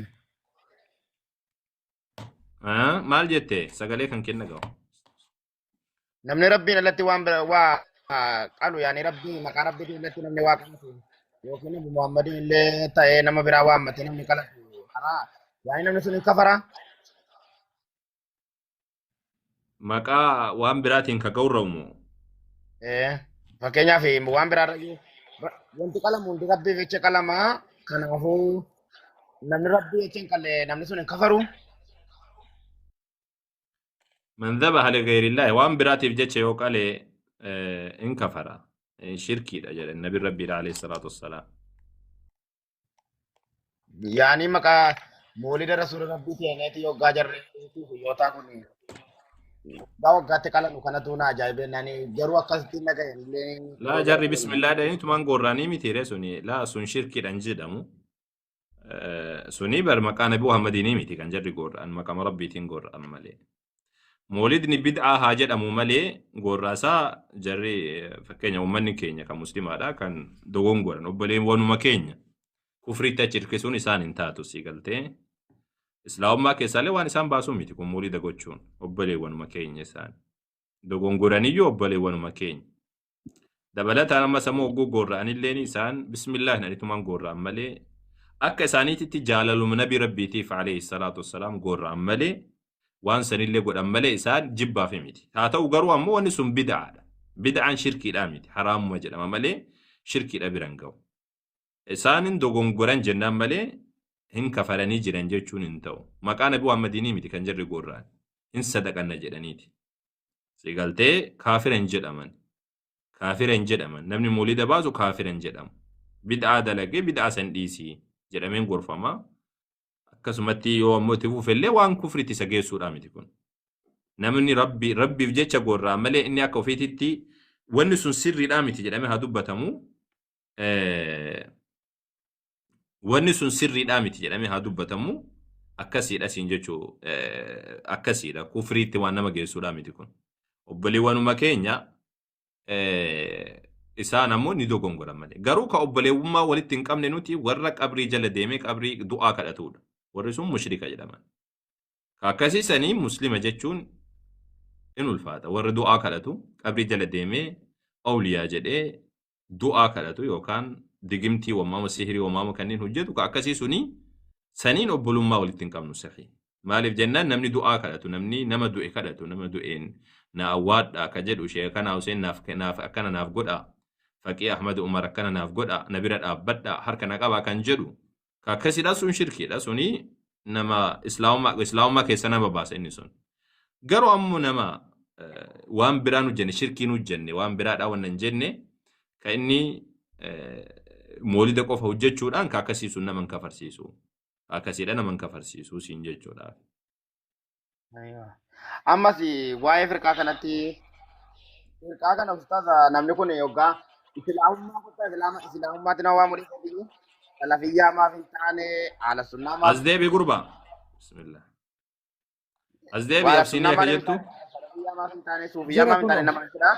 Ah, maal jette sagalee kan kenna ga'u. Namni rabbiin alatti waan bira waa qalu yaani rabbii maqaa rabbiitiin alatti namni waa qalatu yookiin nabi Muhammadiin illee ta'ee nama biraa waammate namni qalatu karaa yaani namni sun hin kafaraa? Maqaa waan biraatiin ka gowra'umu. Fakkeenyaaf waan biraa wanti qalamu hundi rabbiif jecha qalamaa kanaafuu namni rabbii jecha hin qalle namni sun hin kafaru. Man dhabaha li ghayrillahi waan biraatiif jecha yoo qale in kafara. Shirkiidha jedhe nabi rabbiidha alayhi salaatu wassalaam. Yaani maqaa moolida rasuula rabbii teeneeti yoggaa jarri guyyootaa kun waggaa waggaatti qalanu kanatu na ajaa'ibee nani garuu akkasitti na gahe illee Laa jarri bismillah jedhanii tumaan gorranii miti ree suni laa sun shirkiidha hin jedhamu. Suni bar maqaa nabi Muhammadiinii miti kan jarri gorra'an maqama rabbiitiin gorra'an malee. Moolidni bid'aa haa jedhamu malee gorraasaa jarri fakkeenya uummanni keenya kan muslimaadha kan dogongoran obboleewwanuma keenya kufriitti achi hirkisuun isaan hin taatu sii galtee. Islaamummaa keessaallee waan isaan baasuu miti kun moolida gochuun obboleewwanuma keenya isaan. Dogongoraniyyuu obboleewwanuma keenya. Dabalataan ammas ammoo hogguu gorra'anilleen isaan bismillah jedhaniitumaan gorra'an malee akka isaaniititti jaalaluma nabi rabbiitiif alayhi salaatu wassalaam gorra'an malee Waan sanillee godhan malee isaan jibbaaf miti. Haa ta'u garuu ammoo wanni sun bid'aadha. Bid'aan shirkiidhaa miti. Haraamuma jedhama malee shirkiidha biran ga'u. Isaanin dogongoran jennaan malee hin kafaranii jiran jechuun hin ta'u. Maqaa Nabi Muhammadiinii miti kan jarri gorra'an. Hin sadaqanna jedhaniiti. Sigaltee kaafira hin jedhaman. Kaafira hin jedhaman. Namni moolida baasu kaafira hin jedhamu. Bid'aa dalagee bid'aa san dhiisii jedhameen gorfama. Akkasumatti yoo ammoo itti fufellee waan kufritti isa geessuudha miti kun. Namni rabbi rabbiif jecha gorra'a malee inni akka ofiititti wanni sun sirriidhaa miti jedhamee haa dubbatamu. Wanni sun sirriidhaa miti jedhamee haa dubbatamu. Akkasiidha siin jechuu, akkasiidha. Kufriitti waan nama geessuudhaa miti kun. Obboleewwanuma keenya isaan ammoo ni dogongoran malee. Garuu ka obboleewwummaa walitti hin qabne nuti warra qabrii jala deemee qabrii du'aa kadhatudha. Warri sun mushrika jedhaman. Ka akkasii sanii muslima jechuun in ulfaata. Warri du'aa kadhatu qabrii jala deemee awliyaa jedhee du'aa kadhatu yookaan digimtii wammaama sihirii wammaama kanneen hojjetu ka akkasii suni saniin obbolummaa walitti hin qabnu sahii. Maaliif jennaan namni du'aa kadhatu, namni nama du'e kadhatu, nama du'een na awwaadhaa ka jedhu, Sheekanaa Huseen naaf naaf akkana naaf godhaa, Faqii Ahmad Umar akkana naaf godhaa, na bira dhaabbadhaa, harka na qabaa kan jedhu ka akkasiidha sun shirkiidha, suni nama islaamummaa keessa nama baasa inni sun. Garuu ammoo nama waan biraa nu jenne, shirkii nu jenne, waan biraadhaa wanna hin jenne, ka inni moolida qofa hojjechuudhaan ka akkasii sun nama hin kafarsiisu. Akkasiidha nama hin kafarsiisu siin jechuudha. Ammas waa'ee firqaa kanatti, firqaa kana ustaaza, namni kun yoggaa islaamummaa kottaa islaama islaamummaatti nama waamu dhiisanii salafiyyaa maaf hin taane, haala sunnaa maaf As deebi gurbaa. Bismillah. As deebi haala absiinii sunnaa akka maaliif hin jettu. taane, salafiyyaa maaf hin taane, suufiyyaa Jira maaf hin taane kunoo. nama jedha.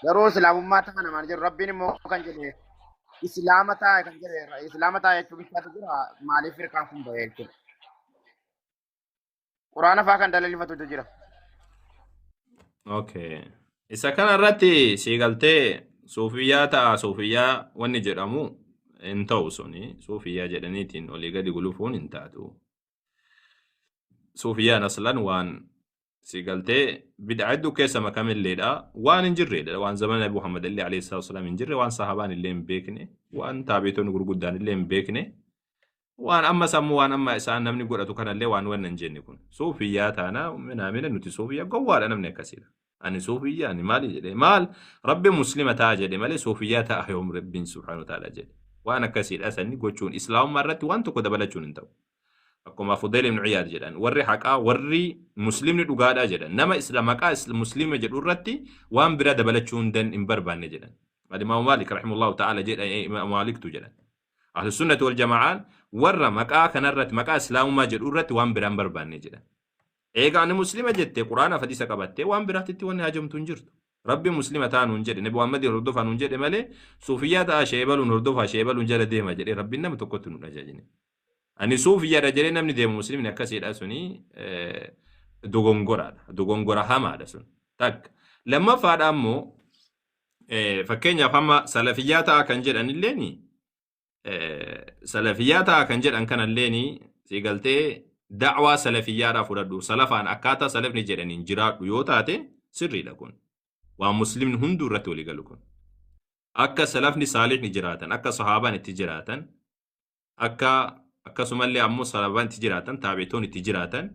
Garuu islaamummaa ta'a namaan jedhu, rabbiin immoo kan jedhe islaama ta'a kan jedhe, islaama ta'a jechuun isaatu jira, maaliif firqaan kun bahee jechuudha. Quraana fa'aa kan dalalifatutu jira. Okay. Isa kana irratti sii galtee suufiyyaa ta'a, suufiyyaa wanni jedhamu hin ta'u suni, suufiyyaa jedhaniitiin olii gadi gulufuun hin taatu. Suufiyyaan aslan waan sii galtee bid'a hedduu keessa makamilleedha, waan hin jirredha, waan zamana Nabi Muhammad illee alayhi salaatu wasalaam hin jirre, waan sahabaan illee hin beekne, waan taabeetonni gurguddaan illee hin beekne, waan amma sammuu waan amma isaan namni godhatu kanallee waan wanna hin jenne kun suufiyyaa taana minaamina nuti suufiyyaa gowwaadha namni akkasiidha. Ani suufiyyaa ani maali jedhe, maal rabbi muslima ta'a jedhe malee suufiyyaa ta'a yoom rabbiin subhaanahu wa ta'ala jedhe? Waan akkasiidha sanni gochuun islaamummaa irratti waan tokko dabalachuun hin ta'u. Akkuma Fudayl ibn Iyaad jedhan, warri haqaa, warri muslimni dhugaadhaa jedhan, nama isla maqaa muslima jedhu irratti waan biraa dabalachuu hin barbaanne jedhan. Al-Imaamu Maalik rahimahullahu ta'ala jedha, Imaamu Maaliktu jedhan. Ahlu sunnati wal jamaa'aan warra maqaa kanarratti, maqaa islaamummaa jedhu irratti waan biraa hin barbaanne jedhan. Eega ani muslima jette quraana hadiisa qabattee waan biraatitti wanni hajamtu hin jirtu. Rabbi muslima ta'a nuun jedhe, Nabi Muhammad hordofaa nuun jedhe malee suufiyyaa ta'a, sheebaluun hordofaa, sheebaluun jala deema jedhee rabbiin nama tokkotti nu ajajne. Ani suufiyyaadha jedhee namni deemu muslimni akkasiidha suni dogongoraadha. Dogongora hamaadha sun. Takka. Lammaffaadha ammoo fakkeenyaaf amma salafiyyaa ta'a kan jedhan illeeni, salafiyyaa ta'a kan jedhan kanalleeni si galtee da'waa salafiyyaadhaa fudhadhu, salafaan akkaataa salafni jedhaniin jiraadhu yoo taate sirriidha kun. Waan muslimni hunduu irratti walii galu kun. Akka salafni saalihni jiraatan, akka sahaabaan itti jiraatan, akka akkasumallee ammoo sahaabaan itti jiraatan, taabi'itoon itti jiraatan,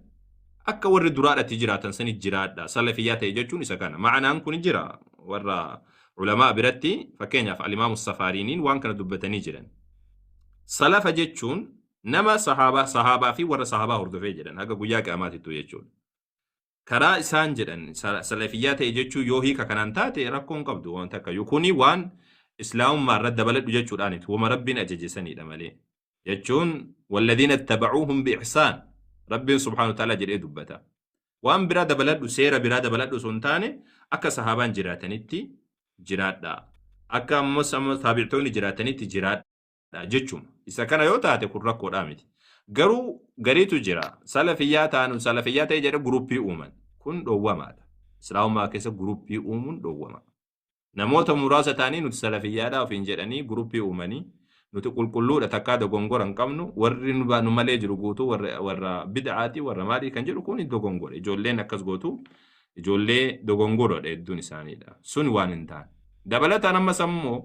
akka warri duraadha itti jiraatan sani jiraadha. Salafiyyaa ta'e jechuun isa kana. Ma'anaan kun jira warra ulamaa biratti, fakkeenyaaf alimaamu safaariiniin waan kana dubbatanii jiran. Salafa jechuun nama sahaabaa fi warra sahaabaa hordofee jedhan haga guyyaa qiyaamaatittuu jechuudha. Karaa isaan jedhan salafiyyaa ta'e jechuu yoo hiika kanaan taate rakkoon qabdu waan takka iyyuu. Kuni waan islaamummaa irratti dabaladhu jechuudhaaniti, wama rabbiin ajaje sanidha malee. Jechuun walladhiina ittabacuuhum bi'ihsaan rabbiin subhaanahu wa ta'ala jedhee dubbata. Waan biraa dabaladhu, seera biraa dabaladhu osoo hin taane akka sahaabaan jiraatanitti jiraadha. Akka ammas amma taabi'toonni jiraatanitti jiraadha jechuma. Isa kana yoo taate kun rakkoodhaa miti. Garuu gariitu jira. Salafiyyaa taanu, salafiyyaa ta'e jedhe guruppii uuman. Kun dhoowwamaadha. Islaamummaa keessa guruppii uumuun dhoowwama. Namoota muraasa ta'anii nuti salafiyyaadhaa ofiin jedhanii guruppii uumanii Nuti qulqulluudha, takkaa dogongora hin qabnu, warri nu malee jiru guutuu warra bid'aati, warra maalii kan jedhu kun dogongora. Ijoolleen akkas gootu ijoollee dogongoroodha hedduun isaaniidha. Sun waan hin taane. Dabalataan ammas ammoo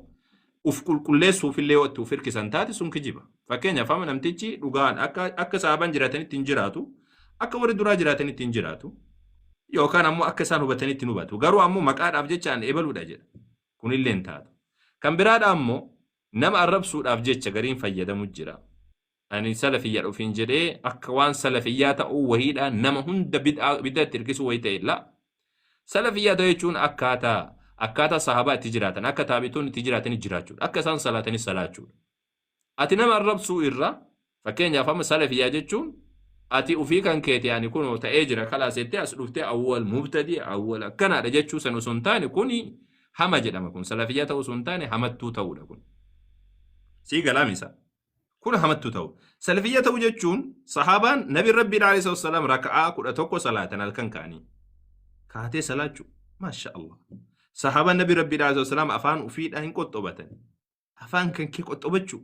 uf qulqulleessuuf illee yoo itti uf hirkisan taate sun kijiba. Fakkeenyaaf amma namtichi dhugaan akka sahaabaan jiraatanitti hin jiraatu, akka warri duraa jiraatanitti hin jiraatu, yookaan ammoo akka isaan hubatanitti hin hubatu. Garuu ammoo maqaadhaaf jechaan ebaluudha jedha. Kunillee hin taatu. Kan biraadha ammoo nama arrabsuudhaaf jecha gariin fayyadamu jira. Ani salafiyyaa ofiin jedhee akka waan salafiyyaa ta'uu wahiidhaan nama hunda bid'aatti hirkisuu wayii ta'e la. Salafiyyaa ta'uu jechuun akkaataa sahabaa itti jiraatan, akka taabitoonni itti jiraatanii jiraachuudha. Akka isaan salaatanis salaachuudha. Ati nama arrabsuu irra, fakkeenyaaf amma salafiyyaa jechuun ati ufii kan keeti ani kun ta'ee jira kalaas jettee as dhuftee awwal mubtadi awwal akkanaadha jechuu san osoo hin taane, kuni hama jedhama. Kun salafiyyaa ta'uu osoo hin taane hamattuu ta'uudha kun. Sii galaamisa. Kun hamattuu ta'u. Salafiyyaa ta'uu jechuun sahaabaan Nabi Rabbii alayhi salaam raka'aa 11 salaatan halkan ka'anii. Kaatee salaachuu. Maasha Allah. Sahaabaan Nabi Rabbii alayhi salaam afaan ufiidhaan hin qoxxobatan. Afaan kan kee qoxxobachuu.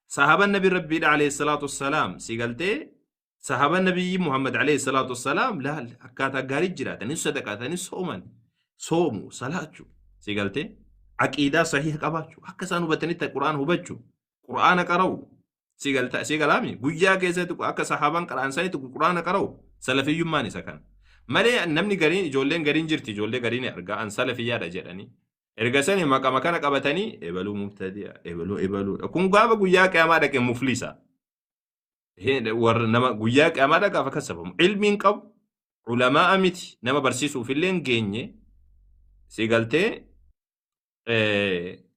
Sahaabaan Nabi Rabbii alayhi salaatu wassalaam si galtee, sahaabaan Nabiyyi Muhammad alayhi salaatu wassalaam laal akkaataa gaarii jiraatan, hin sadaqatan, hin sooman, soomu, salaachuu, si galtee, aqiidaa sahiha qabaachuu, akka isaan hubatanitti Qur'aana hubachuu, Qur'aana qara'u, si galta, si galaami, guyyaa keessatti akka sahaabaan qara'an sanitti Qur'aana qara'u, salafiyyummaan isa kana. Malee namni gariin, ijoolleen gariin jirti, ijoollee gariin argaa an salafiyyaadha jedhanii. Erga sani maqama kana qabatanii ebaluu mubtadi'a, ebaluu ebaluudha. Kun gaafa guyyaa qiyaamaa dhaqe muflisa. Warra nama guyyaa qiyaamaa dhaqaaf akka sabamu. Ilmiin qabu, ulamaa miti, nama barsiisuuf illee hin geenye, si galtee,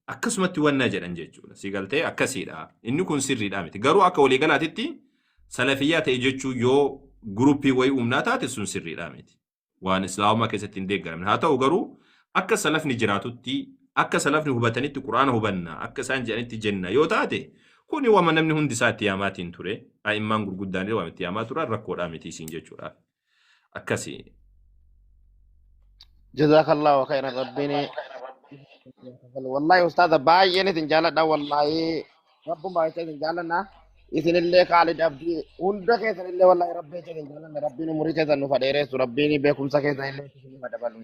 akkasumatti wanna jedhan jechuudha. Si galtee, akkasiidha. Inni kun sirriidha miti. Garuu akka waliigalaatitti salafiyyaa ta'e jechuu yoo guruppii wayii uumnaa taate sun sirriidha miti. Waan islaamummaa keessatti hin deeggaramne. Haa ta'u garuu akka salafni jiraatutti, akka salafni hubatanitti Quraana hubanna, akka isaan jedhanitti jenna yoo taate, kuni wama namni hundi isaa itti yaamaatiin ture. A'immaan gurguddaan illee waan itti yaamaa turan, rakkoodhaa miti isiin jechuudha. Akkasi. Jazakallahu khairan, Rabbiin. Wallahi ustaaza, baay'een isin jaaladha, wallahi Rabbuma jecha isin jaalanna. Isinillee Kaalid Abdii hunda keessanillee wallahi Rabbi jecha isin jaalanna. Rabbiin umurii keessan nuuf haa dheeressu. Rabbiin beekumsa keessan illee isiniif haa dabalu.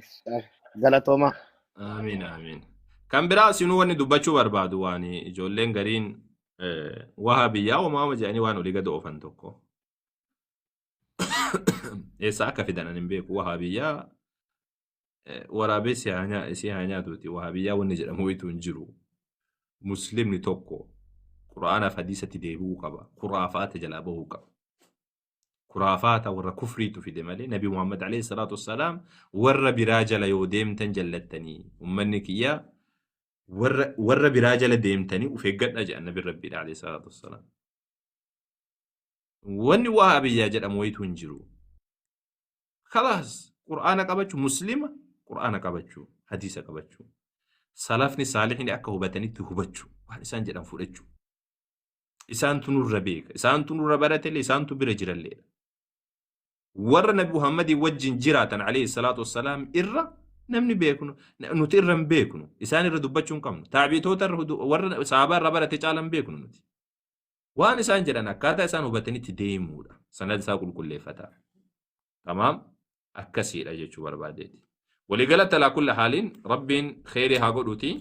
Galatooma. Amiin, amiin. Kan biraa sinuu wanni dubbachuu barbaadu waan ijoolleen gariin wahabiyyaa uumama jedhanii waan olii gad oofan tokko. Eessa akka fidan ani hin beeku. Wahabiyyaa waraabessi si haa nyaatuuti. Wahabiyyaa wanni jedhamu wayitu hin jiru. Muslimni tokko Qura'aanaaf hadiisatti deebi'uu qaba. Kuraafaata jalaa bahuu qaba. Kuraafaata warra kufriitu fide malee, Nabi Muhammad alayhi salaatu wassalaam warra biraa jala yoo deemtan jallattanii, ummanni kiyya warra biraa jala deemtanii uf eeggadha jedhan Nabi Rabbiidha alayhi salaatu wassalaam. Wanni wahabiyyaa jedhamu wayitu hin jiru. Kalaas, Qur'aana qabachuu, muslima Qur'aana qabachuu, hadiisa qabachuu. Salafni saalihni akka hubatanitti hubachuu, waan isaan jedhan fudhachuu. Isaantu nurra beeka, isaantu nurra baratellee, isaantu bira jiralleedha. Warra Nabi Muhammadii wajjin jiraatan alayhi salaatu wassalaam irra namni beeknu, nuti irra hin beeknu, isaan irra dubbachuu hin qabnu. Taabitoota irra, warra sahabaa irra barate caala hin beeknu nuti. Waan isaan jedhan akkaataa isaan hubatanitti deemuudha. Sanad isaa qulqulleeffata. Tamaam, akkasiidha jechuu barbaadeeti. Waliigalatti alaa kulli haaliin Rabbiin kheyrii haa godhuuti,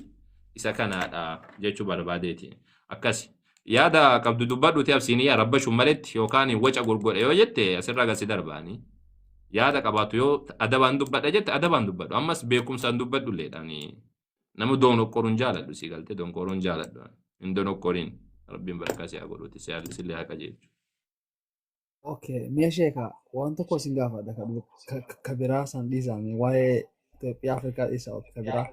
isa kanaadha jechuu barbaadeeti. Akkasi. Yaada qabdu dubbadhuuti absiiniyyaa rabbashuun maletti yookaan waca gurgodhe yoo jette asirraa gasi darbaani. Yaada qabaatu yoo adabaan dubbadha jette adabaan dubbadhu. Ammas beekumsaan dubbadhu illeedhaan. Nama doonokkoruun jaaladhu, si galtee, donkoruun jaaladhu. Hin donokkoriin. Rabbiin barakaa si haa godhuuti. Si sillee haa qajeelchu. Okay, mee sheeka, waan tokko isin gaafadha, ka biraa san dhiisaa, mee waa'ee Itoophiyaa Afrikaa dhiisaa, ka biraa.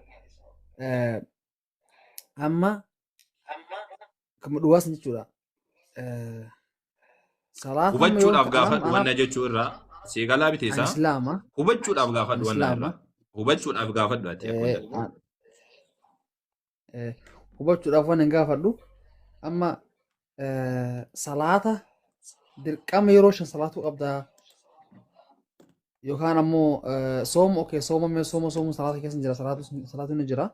Amma kama dhugaa san jechuudha. Salaata amma yoo Hubachuudhaaf anaaf gaafadhu anaaf wanna jechuu irraa si galaa bite ani isaa islaama hubachuudhaaf ani gaafadhu wanna islaama irraa hubachuudhaaf gaafadhu ati akkuma jedhu. Hubachuudhaaf waan hin gaafadhu, amma salaata dirqama yeroo 5 salaatuu qabdaa yookaan ammoo sooma, okay, sooma, mee sooma soomuun salaata keessa jira, salaatu ni jira.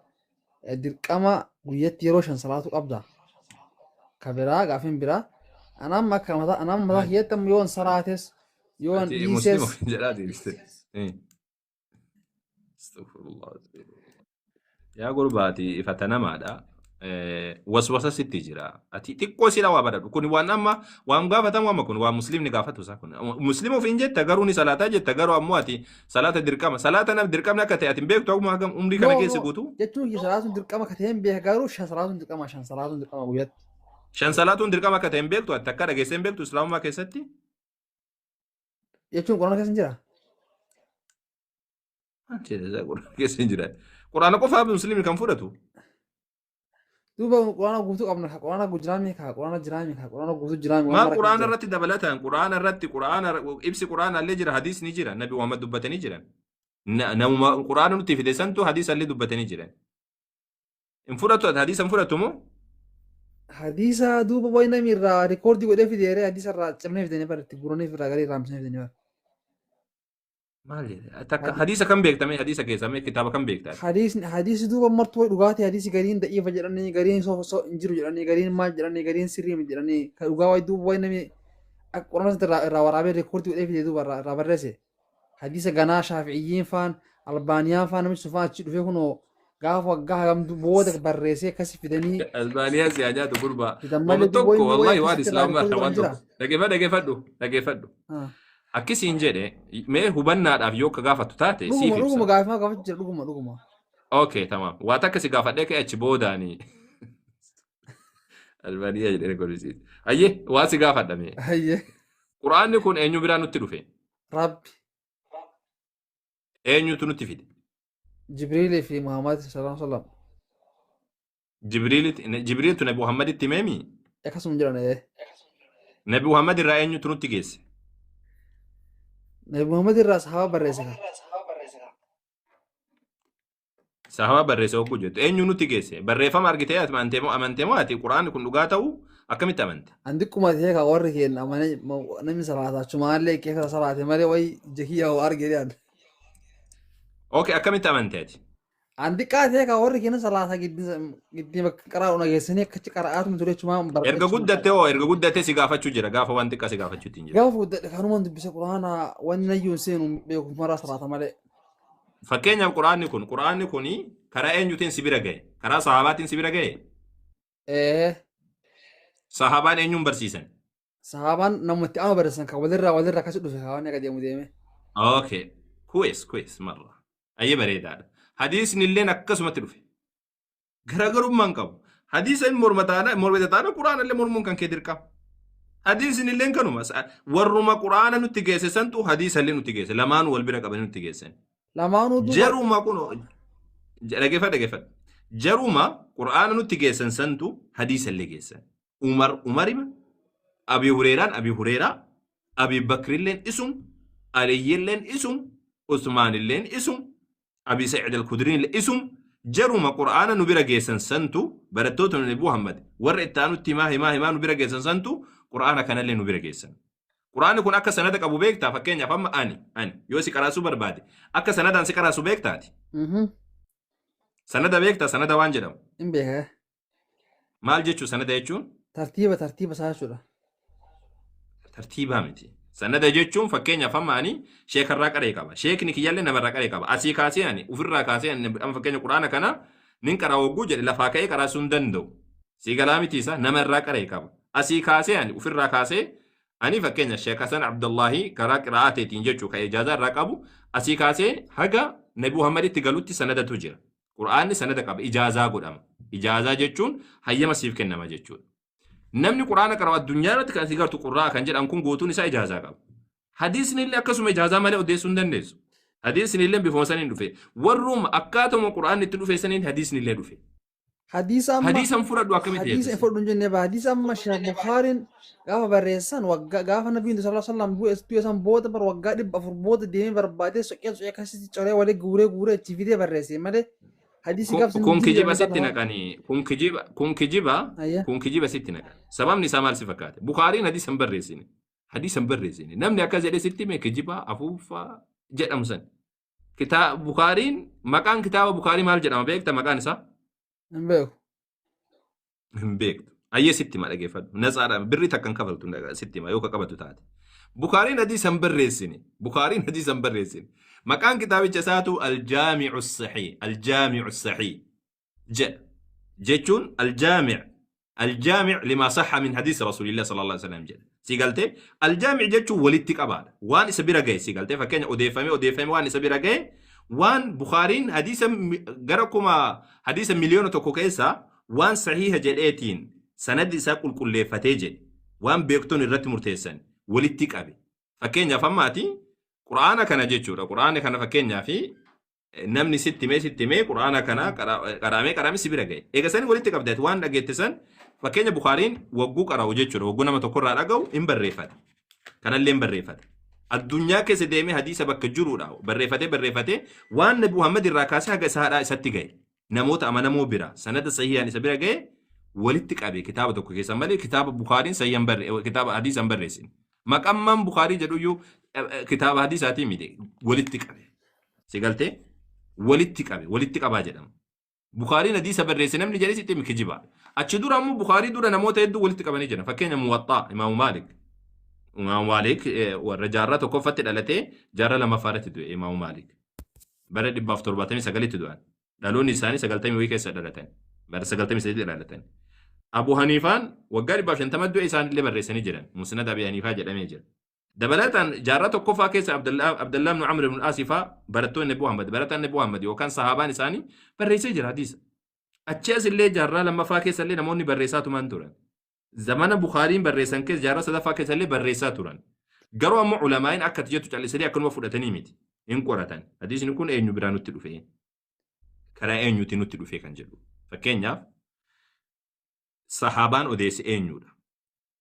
Dirqama guyyatti yeroo 5 salaatuu qabdaa. Ka biraa gaafiin biraa anaan akka mataa anaan mataa kiyyatti amma yoon salaates yoon Ati dhiises muslima ofiin jedhaa deebiste. Astaghfirullah. Yaa gurbaati ifata namaadha. Waswasa sitti jira. Ati xiqqoo sila waa baradhu. Kun waan amma waan gaafatamu amma kun waan muslimni gaafatu isaa kun. Muslima ofiin jetta garuu ni salaataa jetta garuu ammoo ati salaata dirqama. Salaata nam dirqamni akka ta'e ati hin beektu akkuma hagam umrii kana No, keessa no. guutuu. Jechuun kiyya salaatuun dirqama akka ta'e hin beeka garuu shan salaatuun dirqama shan salaatuun dirqama guyyaatti. Shan salaatuun dirqama akka ta'e hin beektu ati akka dhageessee hin beektu islaamummaa keessatti. Jechuun quraana keessa hin jira. Maal jedhe quraana keessa hin jira. Quraana qofaa muslimni kan fudhatu. Duuba quraana guutuu qabna ka quraana jiraami ka quraana jiraami ka quraana guutuu jiraami waan Maal mara keessa quraana jira. irratti dabalatan quraana irratti quraana ibsi quraana illee jira hadiisni jira nabi Muhammad dubbatanii jiran. Namuma quraana nutti fide santu hadiisa illee dubbatanii jiran. Hin fudhatu ati hadiisa hin fudhatu moo? Hadiisa duuba wayi namni irraa rikoordii godhee fideere hadiisa irraa cimnee fidanii bara itti guuranii irraa garii irraa hambisanii fidanii bara. Maal jedhe? Takka hadiisa kam beektame hadiisa keessaa mee kitaaba kam beektaa? Hadiisni hadiisi duuba martuu wayi dhugaatii hadiisi gariin da'iifa jedhanii gariin so hin jiru jedhanii gariin maal jedhanii gariin sirrii miti jedhanii ka dhugaa wayi duuba wayi namni akka quraana sanatti irraa waraabee rikoordii godhee fide duuba irraa barreesse. Hadiisa ganaa shaafi'iyyiin faan albaaniyaan faan namichi sun faan achi dhufee kunoo gaafa waggaa hagamtu booda barreessee akkasi fidanii Albaaniyaa si haa nyaatu gurbaa. fidan Wama malee duuba tokko wayi wayi wallahi waan akkasitti irraa islaamaa rikoordii irraa godhan waan jira. tokko. Dhageeffadhu dhageeffadhu dhageeffadhu. Ah. Akkisiin jedhe mee hubannaadhaaf yoo akka gaafattu taate siif Dhuguma dhuguma ibsa. gaafii gaafachuu jira dhuguma dhuguma. Okay tamam. Waa takka si gaafadhee ka'e achi boodaanii. Albaaniyaa jedhee godhisiisa. Ayyee waa si gaafadha mee. Hayyee. Quraanni kun eenyu biraa nutti dhufe? Rabbi Eenyutu nutti fide? Jibriilii fi Muhammad sallallahu alaihi wasallam Jibriiltu Nabi Muhammaditti himeemi? Akkasuma jedhan ee. Nabi Muhammad irraa eenyutu nutti geesse? Nabi Muhammad irraa sahaaba barreesse ka. Sahaaba barreesse hogguu jettu. Eenyu nutti geesse? Barreeffama argitee ati amantee moo amantee moo ati quraanni kun dhugaa ta'uu akkamitti amante? An xiqquma ta'ee ka warri keenya amanee namni salaata achumaallee keessa salaate malee wayi ija kiyya hoo arge jedhan. Okay akkamitti amante ati? An xiqqaa ta'ee ka warri keenya salaata giddii bakka qaraa dhageessanii akkachi qara'aatuma ture achumaan baradhe Erga achumaan. guddatte hoo erga guddatte si gaafachuu jira gaafa waan xiqqaa si gaafachuutti hin jiru. Gaafa guddadhe kanumaan dubbise quraana wanni nayyuu hin seenu hin beeku maraa salaata malee. Fakkeenyaaf quraanni kun karaa eenyutiin si bira ga'e? Karaa sahaabaatiin si bira ga'e? Ee Sahaabaan eenyuun barsiisan? Sahaabaan namatti ama barreessan kan walirraa akkasi dhufe kaawwan akka deemu deeme. Okay. Kuwes kuwes marra. Ayyee bareedaadha. Hadiisni illeen akkasumatti dhufe. Garaagarummaa hin qabu. Hadiisa inni morma taana mormite taana quraana illee mormuun kan kee dirqama. Hadiisni illeen kanuma. Warruma quraana nutti geesse santu hadiisa illee nutti geesse. Lamaanuu wal bira qabanii nutti geessan. Lamaanuu duuba Jaruma kun dhageeffadhu dhageeffadhu. Jaruma quraana nutti geessan santu hadiisa illee geessan. Umar Umarima, Abi Hureeraan Abi Hureeraa, Abi Bakrilleen isum, Aliyyilleen isum, Usmaanilleen isum, Abi Sa'id al-Kudriin isum, jaruma quraana nu bira geessan santu barattoota Nabi Muhammad warra itti aanutti himaa himaa himaa nu bira geessan santu quraana kanallee nu bira geessan. Quraanni kun akka sanada qabu beektaa fakkeenyaaf amma ani yoo si qaraasuu barbaade akka sanadaan si qaraasu beektaati. Sanada beektaa sanada waan jedhamu. Hin beeka. Maal jechuu sanada jechuun? Tartiiba isaa jechuudha. Tartiibaa miti. Sanada jechuun fakkeenyaaf amma ani sheekarraa qaree qaba. Sheekni kiyyallee namarraa qaree qaba. Asii kaasee ani ofirraa kaasee ani amma fakkeenya quraana kana nin qaraa hogguu jedhe lafaa ka'ee qaraasuu hin danda'u. Sii galaa miti isa namarraa qaree qaba. Asii kaasee ani ofirraa kaasee ani fakkeenya Sheek Hasan Abdullahi karaa qiraa'aateetiin jechuu kan ijaazaa irraa qabu asii kaasee haga Nabi Muhammaditti galutti sanadatu jira. Qur'aanni sanada qaba ijaazaa godhama. Ijaazaa jechuun hayyama siif kennama jechuudha. Namni quraana qara'u addunyaa irratti kan asii gartu qurraa kan jedhan kun guutuun isaa ijaazaa qaba. Hadiisni illee akkasuma ijaazaa malee odeessuu hin dandeessu. Hadiisni illee bifuma saniin dhufe. Warruma akkaatuma quraanni itti dhufe saniin hadiisni illee dhufe. Hadiisa amma Hadiisa hin fudhadhu akkamitti hadiisa hin jettu? fudhadhu hin jenne ba hadiisa amma Sheekh Bukhaariin gaafa barreessan waggaa gaafa nabiin sallallahu alaihi wasallam du'e du'e san booda bar waggaa 400 booda deemee barbaadee soqee soqee akkasitti coree walii guuree guuree itti fidee barreesse malee hadiisi gaafsi Kun hin jiru kijiba jedhanii sitti lafa. naqanii kun kijiba kun kijiba Ayya. kun kijiba sitti naqan. Sababni isaa maal si fakkaate? Bukhaariin hadiisa hin barreessine. Hadiisa hin barreessine. Namni akkas jedhee sitti hime kijiba afuuffaa jedhamu san. Kitaaba Bukhaariin maqaan kitaaba Bukhaarii maal jedhama beekta maqaan isaa? Hin beeku. Hin beektu. Ayyee sitti hima dhageeffadhu. Natsaadha birrii takka hin kafaltu sitti hima yoo ka qabatu taate. Bukaariin hadiisa hin barreessine. Bukaariin hadiisa hin barreessine. Maqaan kitaabicha isaatu Aljaami'u Sahih. Aljaami'u Sahih jedha. Jechuun Aljaami' Aljaami' limaa sahha min hadiisi Rasuulillah sallallahu alaihi wasallam jedha. Si galtee Aljaami' jechuun walitti qabaadha. Waan isa bira gahe si galtee fakkeenya odeeffamee odeeffamee waan isa bira gahe waan Bukaariin hadiisa gara kuma hadiisa 1,000,000 keessaa waan sahiha jedheetiin sanaddi isaa qulqulleeffatee jedhe waan beektonni irratti murteessan walitti qabe. Fakkeenyaaf amma ati Qur'aana kana jechuudha. Qur'aana kana fakkeenyaaf namni sitti himee Qur'aana kana qaraamee qaraamee si bira gahe. Eega sani walitti qabde ati waan dhageette san fakkeenya Bukaariin wagguu qara'u jechuudha. Wagguu nama tokkorraa dhaga'u hin barreeffata. Kanallee hin barreeffata. Addunyaa keessa deemee hadiisa bakka jiruudha barreeffatee barreeffatee waan Nabi Muhammad irraa kaasee haga isaadhaa isatti gahe. Namoota amanamoo bira sanada sahihaan isa bira gahe walitti qabe kitaaba tokko keessa malee kitaaba Bukaariin sahihan barre kitaaba hadiisa hin barreessine. Maqammaan Bukaarii jedhuyyuu kitaaba hadiisaatii miti walitti qabe. Si galtee walitti qabe walitti qabaa jedhama. Bukaariin hadiisa barreesse namni jedhee sitti himi kijiba. Achi dura ammoo Bukaarii dura namoota hedduu walitti qabanii jiran. Fakkeenya Muwaxxaa Imaamu Maalik. Imaamu Maalik warra jaarraa tokkoffatti dhalatee jaarraa lammaffaa irratti du'e Imaamu Maalik. Bara 179tti du'an. Dhaloonni isaanii 90 wayii keessa dhalatan. Bara 93 dhalatan. Abu Haniifaan waggaa 150 du'e isaanillee barreessanii jiran. Musnad Abi Haniifaa jedhamee jira. Dabalataan jaarraa tokkoffaa keessa Abdallah ibn Amr ibn Al-As faa barattoonni Nabi Muhammad barataan Nabi Muhammad yookaan sahaabaan isaanii barreessee jira hadiisa. Achi as illee jaarraa lammaffaa keessa illee namoonni barreessaa tumaan turan. Zamana Bukaariin barreessan keessa jaarraa sadaffaa keessa illee barreessaa turan. Garuu ammoo ulamaa'iin akka ati jettu callisanii akkanuma fudhatanii miti. Hin qoratan. Hadiisni kun eenyu biraa nutti dhufe? Karaa eenyuutiin nutti dhufe kan jedhu. Fakkeenyaaf sahaabaan odeesse eenyudha?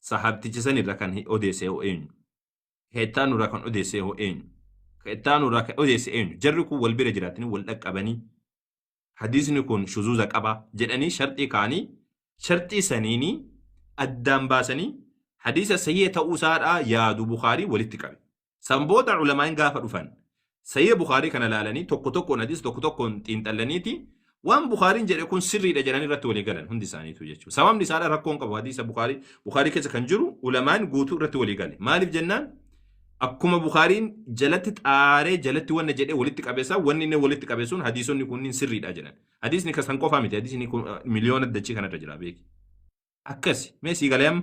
Sahaabtichi sanirra kan odeesse hoo eenyu? Ka ittaanurraa kan odeesse hoo eenyu? Ka ittaanurraa kan odeesse eenyu? Jarri kun wal bira jiraatanii wal dhaqqabanii hadiisni kun shuzuuza qaba jedhanii sharxii kaanii sharxii saniinii addaan baasanii hadiisa sahiha ta'uu isaadhaa yaadu Bukaarii walitti qabe. San booda ulamaa'in gaafa dhufan sahiha Bukaarii kana laalanii tokko tokkoon hadiisa tokko tokkoon xiinxallaniiti waan Bukaariin jedhe kun sirriidha jedhanii irratti walii galan hundi isaaniitu jechuudha. Sababni isaadha rakkoon qabu hadiisa Bukaarii keessa kan jiru ulamaan guutuu irratti walii gale. Maaliif jennaan akkuma Bukaariin jalatti xaaree jalatti wanna jedhee walitti qabeessa wanni inni walitti qabe sun hadiisonni kunniin sirriidha jedhan. Hadiisni kan qofaa miti hadiisni kun miliyoona dachii kanarra jira beeki. Akkasi mee sii galee amma?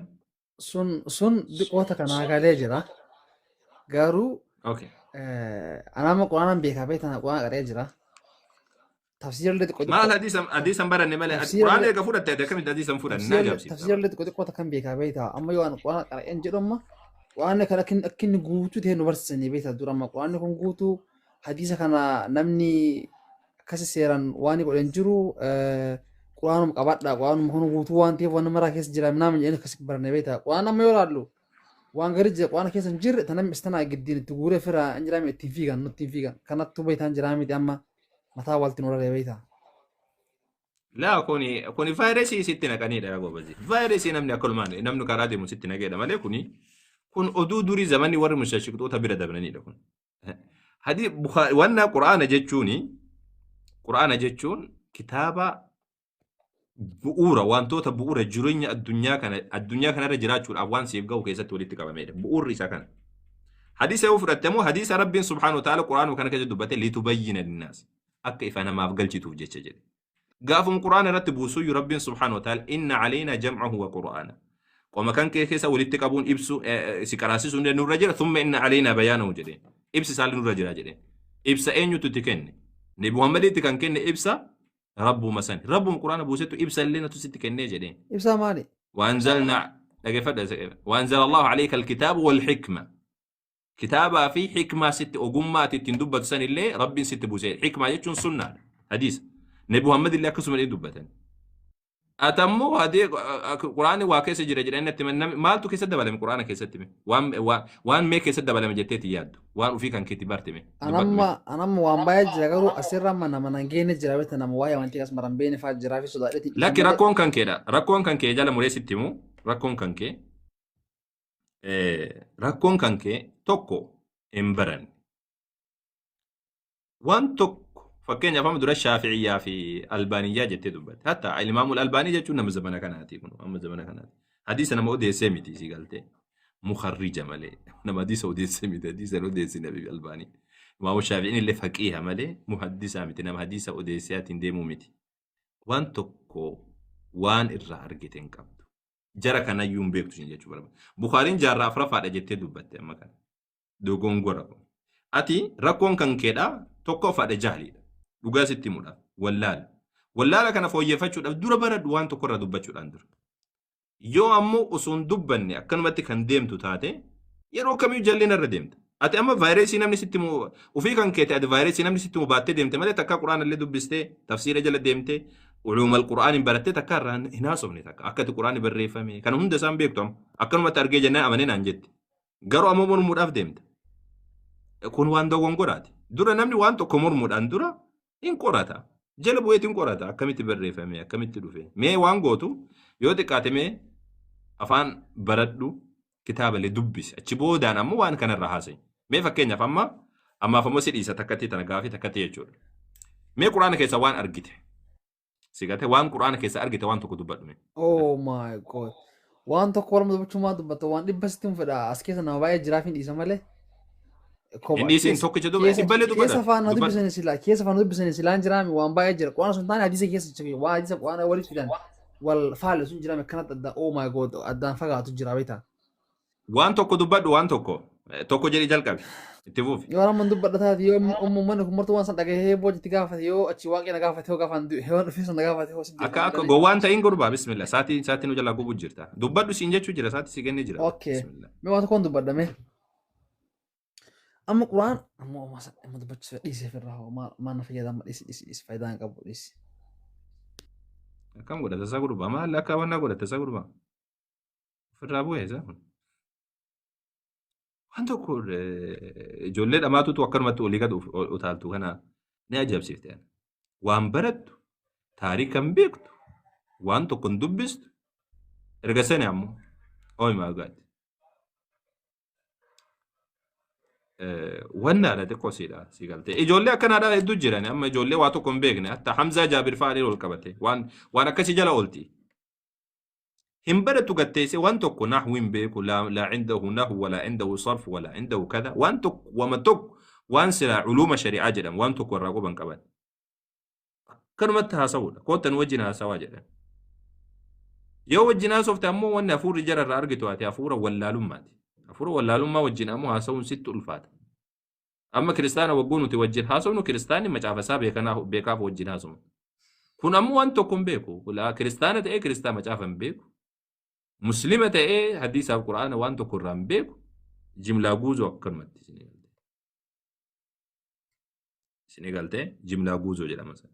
Sun dhiqoota kanaa galee jira. Garuu anama Quraanaan beekaa beektan Quraana qaree jira. Tafsiira illee xiqqoo Maal hadiisa hin baranne malee Quraana erga fudhatte ati akkamitti hadiisa hin fudhanne na ajaa'ibsiifta. Tafsiira illee xiqqoo xiqqoo takkan beekaa beektaa. Amma yoo an Quraana qara'een jedhu amma Quraanni kan akka inni guutuu ta'e nu barsiisanii beektaa dura amma Quraanni kun guutuu hadiisa kana namni akkasi seeraan waan godhe hin jiru Quraanuma qabadha Quraanuma kun guutuu waan ta'eef waan maraa keessa jira minaamin jedhanii akkasi baranne beektaa. Quraan amma yoo ilaallu waan gari jira Quraana keessa hin jirre tan namni istanaa giddiin itti guuree fira hin jiraame ittiin fiigan nutti hin fiigan kanattuu beektaan jiraa miti amma mataa walti nu raree beektaa. Laa kuni vaayirasii sitti naqaniidha yaa gobazi. Vaayirasii namni akkanumaan namni karaa deemu sitti naqeedha malee kun oduu durii zamanni warri mushashiqtoota bira dabranidha kun. Hadi wanna Quraana jechuun kitaaba bu'uura wantoota bu'uura jireenya addunyaa kana addunyaa kanarra jiraachuudhaaf waan siif ga'u keessatti walitti qabamedha. Bu'uurri isaa kana. Hadiisa yoo fudhatte immoo hadiisa Rabbiin subhaanahu wa ta'ala Quraanuma kana keessatti dubbate litubayyina linnaas akka ifa namaaf galchituuf jecha jedhe. Gaafuma Quraana irratti buusuyyuu Rabbiin subhaanahu wa ta'ala inna alaynaa jam'ahu wa Qur'aana. Qoma kan kee keessa walitti qabuun ibsu si qaraasisuun nurra jira thumma inna alaynaa bayaanahu jedhe. Ibsi isaallee nurra jira jedhe. Ibsa eenyutu itti kenne? Nabi Muhammaditti kan kenne ibsa Rabbuma sani. Rabbuma Quraana buusettu ibsa illee natu sitti kennee jedheen. Ibsaa maali? وأنزلنا dhaggeeffadha وأنزل الله عليك الكتاب والحكمة kitaabaa fi hikmaa sitti ogummaa ati ittiin dubbatu san illee Rabbiin sitti buusee hikmaa jechuun sunnaadha hadiisa Nabi Muhammad illee akkasuma illee dubbatan. Ati ammoo hadii Quraanni waa keessa jira jedhanii natti himan maaltu keessa dabalame Quraana keessatti hime waan mee keessa dabalame jetteeti yaaddu waan ofii kan keetti barte mee dubbadhu mee. Anamma waan baay'ee jira garuu asirra amma nama nan geenne jira beekta nama waa'ee amantii as maran beene fa'aa jiraa fi sodaadheetiin dhiisa Lakki malee. Rakkoon kan keedha. Rakkoon kan kee jala muree sitti himu. Rakkoon kan kee tokko hin baranne. Waan tokko Fakkeenyaaf amma dura Shaafi'iyyaa fi Albaaniyyaa jettee dubbatte. Hatta Imaamul Albaanii jechuun nama zamana kanaati kun amma zamana kanaati. Hadiisa nama odeessee miti si galtee. Mukarrija malee nama hadiisa odeessee miti, hadiisa hin odeessine Albaanii. Imaamu Shaafi'iin illee faqiiha malee muhaddisaa miti, nama hadiisa odeessee atiin deemuu miti. Waan tokko waan irraa argite hin qabdu. Jara kanayyuu hin beektu jechuu barbaada. Bukaariin jaarraa afuraffaadha jettee dubbatte amma kana. Dogongora kun. Ati rakkoon kan keedhaa tokkoffaadha, jahliidha. Dhugaa sitti himuudhaaf wallaala. Wallaala kana fooyyeffachuudhaaf dura baradhu waan tokko irraa dubbachuudhaan dura. Yoo ammoo osoo hin dubbanne akkanumatti kan deemtu taate, yeroo kamiyyuu jal'ina irra deemta. Ati amma vaayirasii namni sitti himu ofii kan keete, ati vaayirasii namni sitti himu baattee deemte malee takka quraana illee dubbistee tafsiira jala deemtee uluumal qura'aan hin barattee takka irraa hin haasofne, takka akka ati quraanni barreeffame kana hunda isaan beektu amma akkanumatti argee jennaan amanee naan jette. Garuu ammoo mormuudhaaf deemta. Kun waan dogongoraati. Dura namni waan tokko mormuudhaan dura hin qorata. Jala bu'eetiin hin qorata. Akkamitti barreeffame, akkamitti dhufe. Mee waan gootu yoo xiqqaate mee afaan baradhu, kitaabalee dubbisi. Achi boodaan ammoo waan kanarra haasa'i. Mee fakkeenyaaf amma ammaaf ammoo si dhiisa takkatti tana gaafii takkatti jechuudha. Mee quraana keessa waan argite. Si gate waan quraana keessa argite waan tokko dubbadhu mee. Oh my God. Waan tokko warra dubbachuu maa dubbatta, waan dhibba sitti hin fedha, as keessa nama baay'ee jiraaf hin dhiisa malee. Hin dhiisin, tokkicha dubbadhu, dhibballee dubbadhu. Keessa faana dubbisanii silaa, keessa faana dubbisanii silaan jiraami, waan baay'ee jira. Quraana sun taane hadiisa keessa jira, waan hadiisa quraana walitti fidan wal faale sun jiraami akkanatti adda, oh my God, addaan fagaatu jira beektaa. Waan tokko dubbadhu, waan tokko. Tokko jedhi jalqabi. Itti fufi. Yoo amma dubbadha taate, yoo uummanni kun martuu waan san dhagahee boojitti gaafate, yoo achi waaqni na gaafate, yoo gaafan du'e, yoo dhufee san na gaafate, yoo sin Akka gowwaan ta'in gurbaa, bismillah, saatii nu jalaa gubuu jirta. Dubbadhu siin jechuu jira, saatii si kennee jira. Okay. Bismillah. Mee waan tokkoon dubbadha mee. Amma quraan amma amma amma dubbachuu dhiisee firraa hoo maal maal na fayyada amma, dhiisi dhiisi dhiisi, faayidaa hin qabu, dhiisi. Akkam godhata isaa gurbaa, maal akka wannaa godhata isaa gurbaa. Ofirraa bu'ee isaa kun. Waan tokko ijoollee dhamaatutu akkanumatti olii gad utaaltu kana ni ajaa'ibsiifte. Waan barattu taarika hin beektu, waan tokko hin dubbistu, erga sani ammoo, oh my God. Wannaadha xiqqoo siidha si galtee. Ijoollee akkanaadha hedduu jiran, amma ijoollee waa tokko hin beekne, hatta Hamzaa Jaabir fa'aa ol qabate waan waan akkasii jala oolti. Hin baratu gatteesse waan tokko, nahwi hin beeku, laa laa indahu nahwu walaa indahu sarf walaa indahu kada, waan tokko wama tokko waan silaa culuuma shari'aa jedhamu waan tokko irraa quban qaban. Akkanumatti haasawuudha. Koottan wajjin haasawaa jedhan. Yoo wajjin haasofte ammoo wanni hafuurri jara irraa argitu ati hafuura wallaalummaati. Hafuura wallaalummaa wajjin ammoo haasawuun sitti ulfaata. Amma kiristaana wagguu nuti wajjin haasofnu, kiristaanni macaafa isaa beekaaf wajjin haasofna. Kun ammoo waan tokko hin beeku. Laa kiristaana ta'ee kiristaa macaafa hin beeku. Muslima ta'ee hadiisaaf quraana waan tokko irraa hin beeku. Jimlaa guuzoo akkanumatti isinii galte. Isinii galtee, jimlaa guuzoo jedhama sana.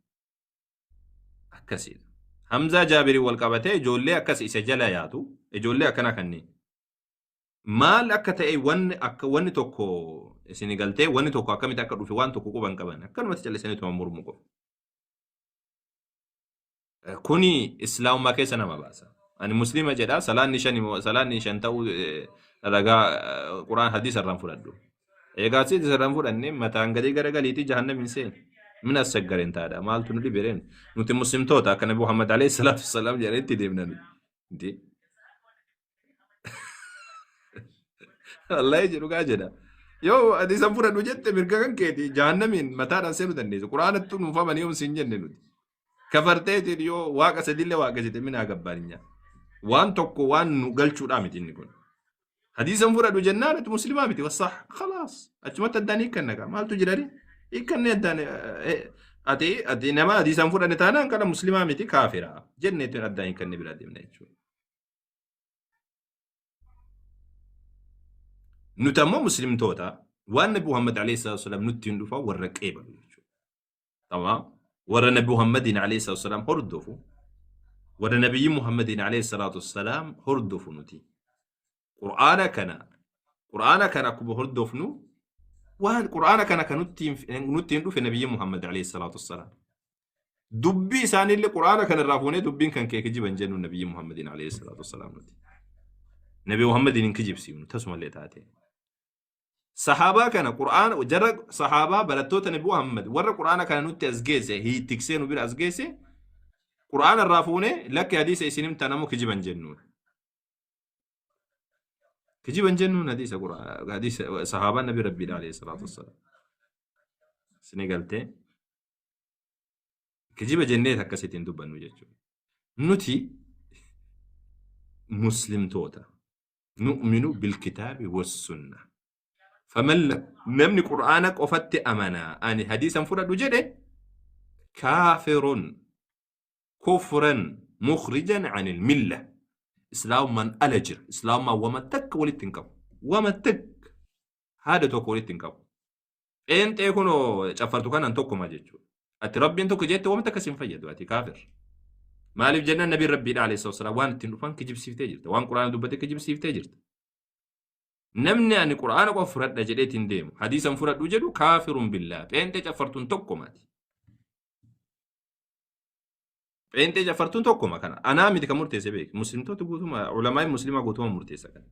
Akkasiidha. Hamzaa Jaabirii wal qabatee ijoollee akkas isa jala yaatu, ijoollee akkana kanneen. Maal akka ta'e, wanni akka wanni tokko isinii galtee, wanni tokko akkamitti akka dhufe waan tokko quban qaban, akkanumatti callisanii mormu qofa. Kuni islaamummaa keessa nama baasa. Ani muslima jedha, salaanni shan ta'uu ragaa quraan hadiisa irraan fudhadhu. Egaa hadiisa irraan fudhanne mataan gadii gara galiitii jahannam hin seenu. Min asaggareen taadha, maaltu nu dhibireen, nuti muslimtoota akka Nabi Muhammad alayhi salaatu wassalaam jedhanitti deemna nuti. Wallahi jedhu gaa jedha. Yoo hadiisa fudhadhu jette mirga kan keeti, jahannamiin mataadhaan seenuu dandeessu. Quraanattu nuuf amanii yoom siin jenne nuti. Kafarteetiin yoo waaqa sadillee waaqessite minaa gabbaarinya. Waan tokko waan nu galchuudhaa miti inni kun. Hadiisa fudhadhu jennaan ati muslimaa miti, wassah khalaas. Achumatti addaan hiikkanna gaa, maaltu jirani? Hiikkanne addaan, ati nama hadiisa fudhanne taanaan kana muslimaa miti, kaafira jenneetiin addaan hiikkanne biraa deemna jechuudha. Nuti ammoo muslimtoota waan Nabi Muhammad alayhi salaatu wasalaam nutti hin dhufa warra qeebalu jechuudha. Tamaam. Warra Nabi Muhammadiin alayhi salaatu wasalaam hordofu, warra Nabiyyi Muhammadiin alayhi salaatu wasalaam hordofu nuti. Qur'aana kana akkuma hordofnu, waan Qur'aana kana kan nutti hin dhufe Nabiyyi Muhammad alayhi salaatu wasalaam. Dubbii isaaniillee Qur'aana kana irraa fuunee dubbiin kan kee kijiban jennu Nabiyyi Muhammadiin alayhi salaatu wasalaam nuti. Nabi Muhammadiin hin kijibsiifnu tasumallee taate. Sahaabaa kana Qur'aana jara sahaabaa barattoota Nabi Muhammad warra Qur'aana kana nutti as geesse, tiksee nu bira as geesse, Qur'aana irraa fuunee lakki hadiisa isin himtan ammoo kijiban jennuun. Kijiban jennuun hadiisa Qur'aana, hadiisa sahaabaan Nabi Rabbiidha alayhi salaatu wassalaam. Isin galtee kijiba jennee akkasitti hin dubbannu jechuudha. Nuti muslimtoota nu'minu bilkitaabi wassunna. Faman namni Qur'aana qofatti amanaa ani hadiisan fudhadhu jedhe kaafirun kufran mukhrijan anil milla. Islaamummaan ala jira. Islaamummaan wama takka walitti hin qabu. Wama takka haada tokko walitti hin qabu. Pheenxee kunoo caffartu kanaan tokkuma jechuudha. Ati Rabbiin tokko jette wama takka sin fayyadu, ati kaafir. Maaliif jennaan Nabiin Rabbiidha alayhi salaam waan ittiin dhufan kijibsiiftee jirta. Waan Qur'aana dubbate kijibsiiftee jirta. Namni ani Qur'aana qofa fudhadha jedheetiin deemu, hadiisan fudhadhu jedhu, kaafirun billaa. Pheenxee caffartuun tokkumaati. Pheenxee caffartuun tokkuma kana. Anaa miti kan murteesse beeki. Muslimtoota guutuma, ulamaa'in muslimaa guutuma murteessa kana.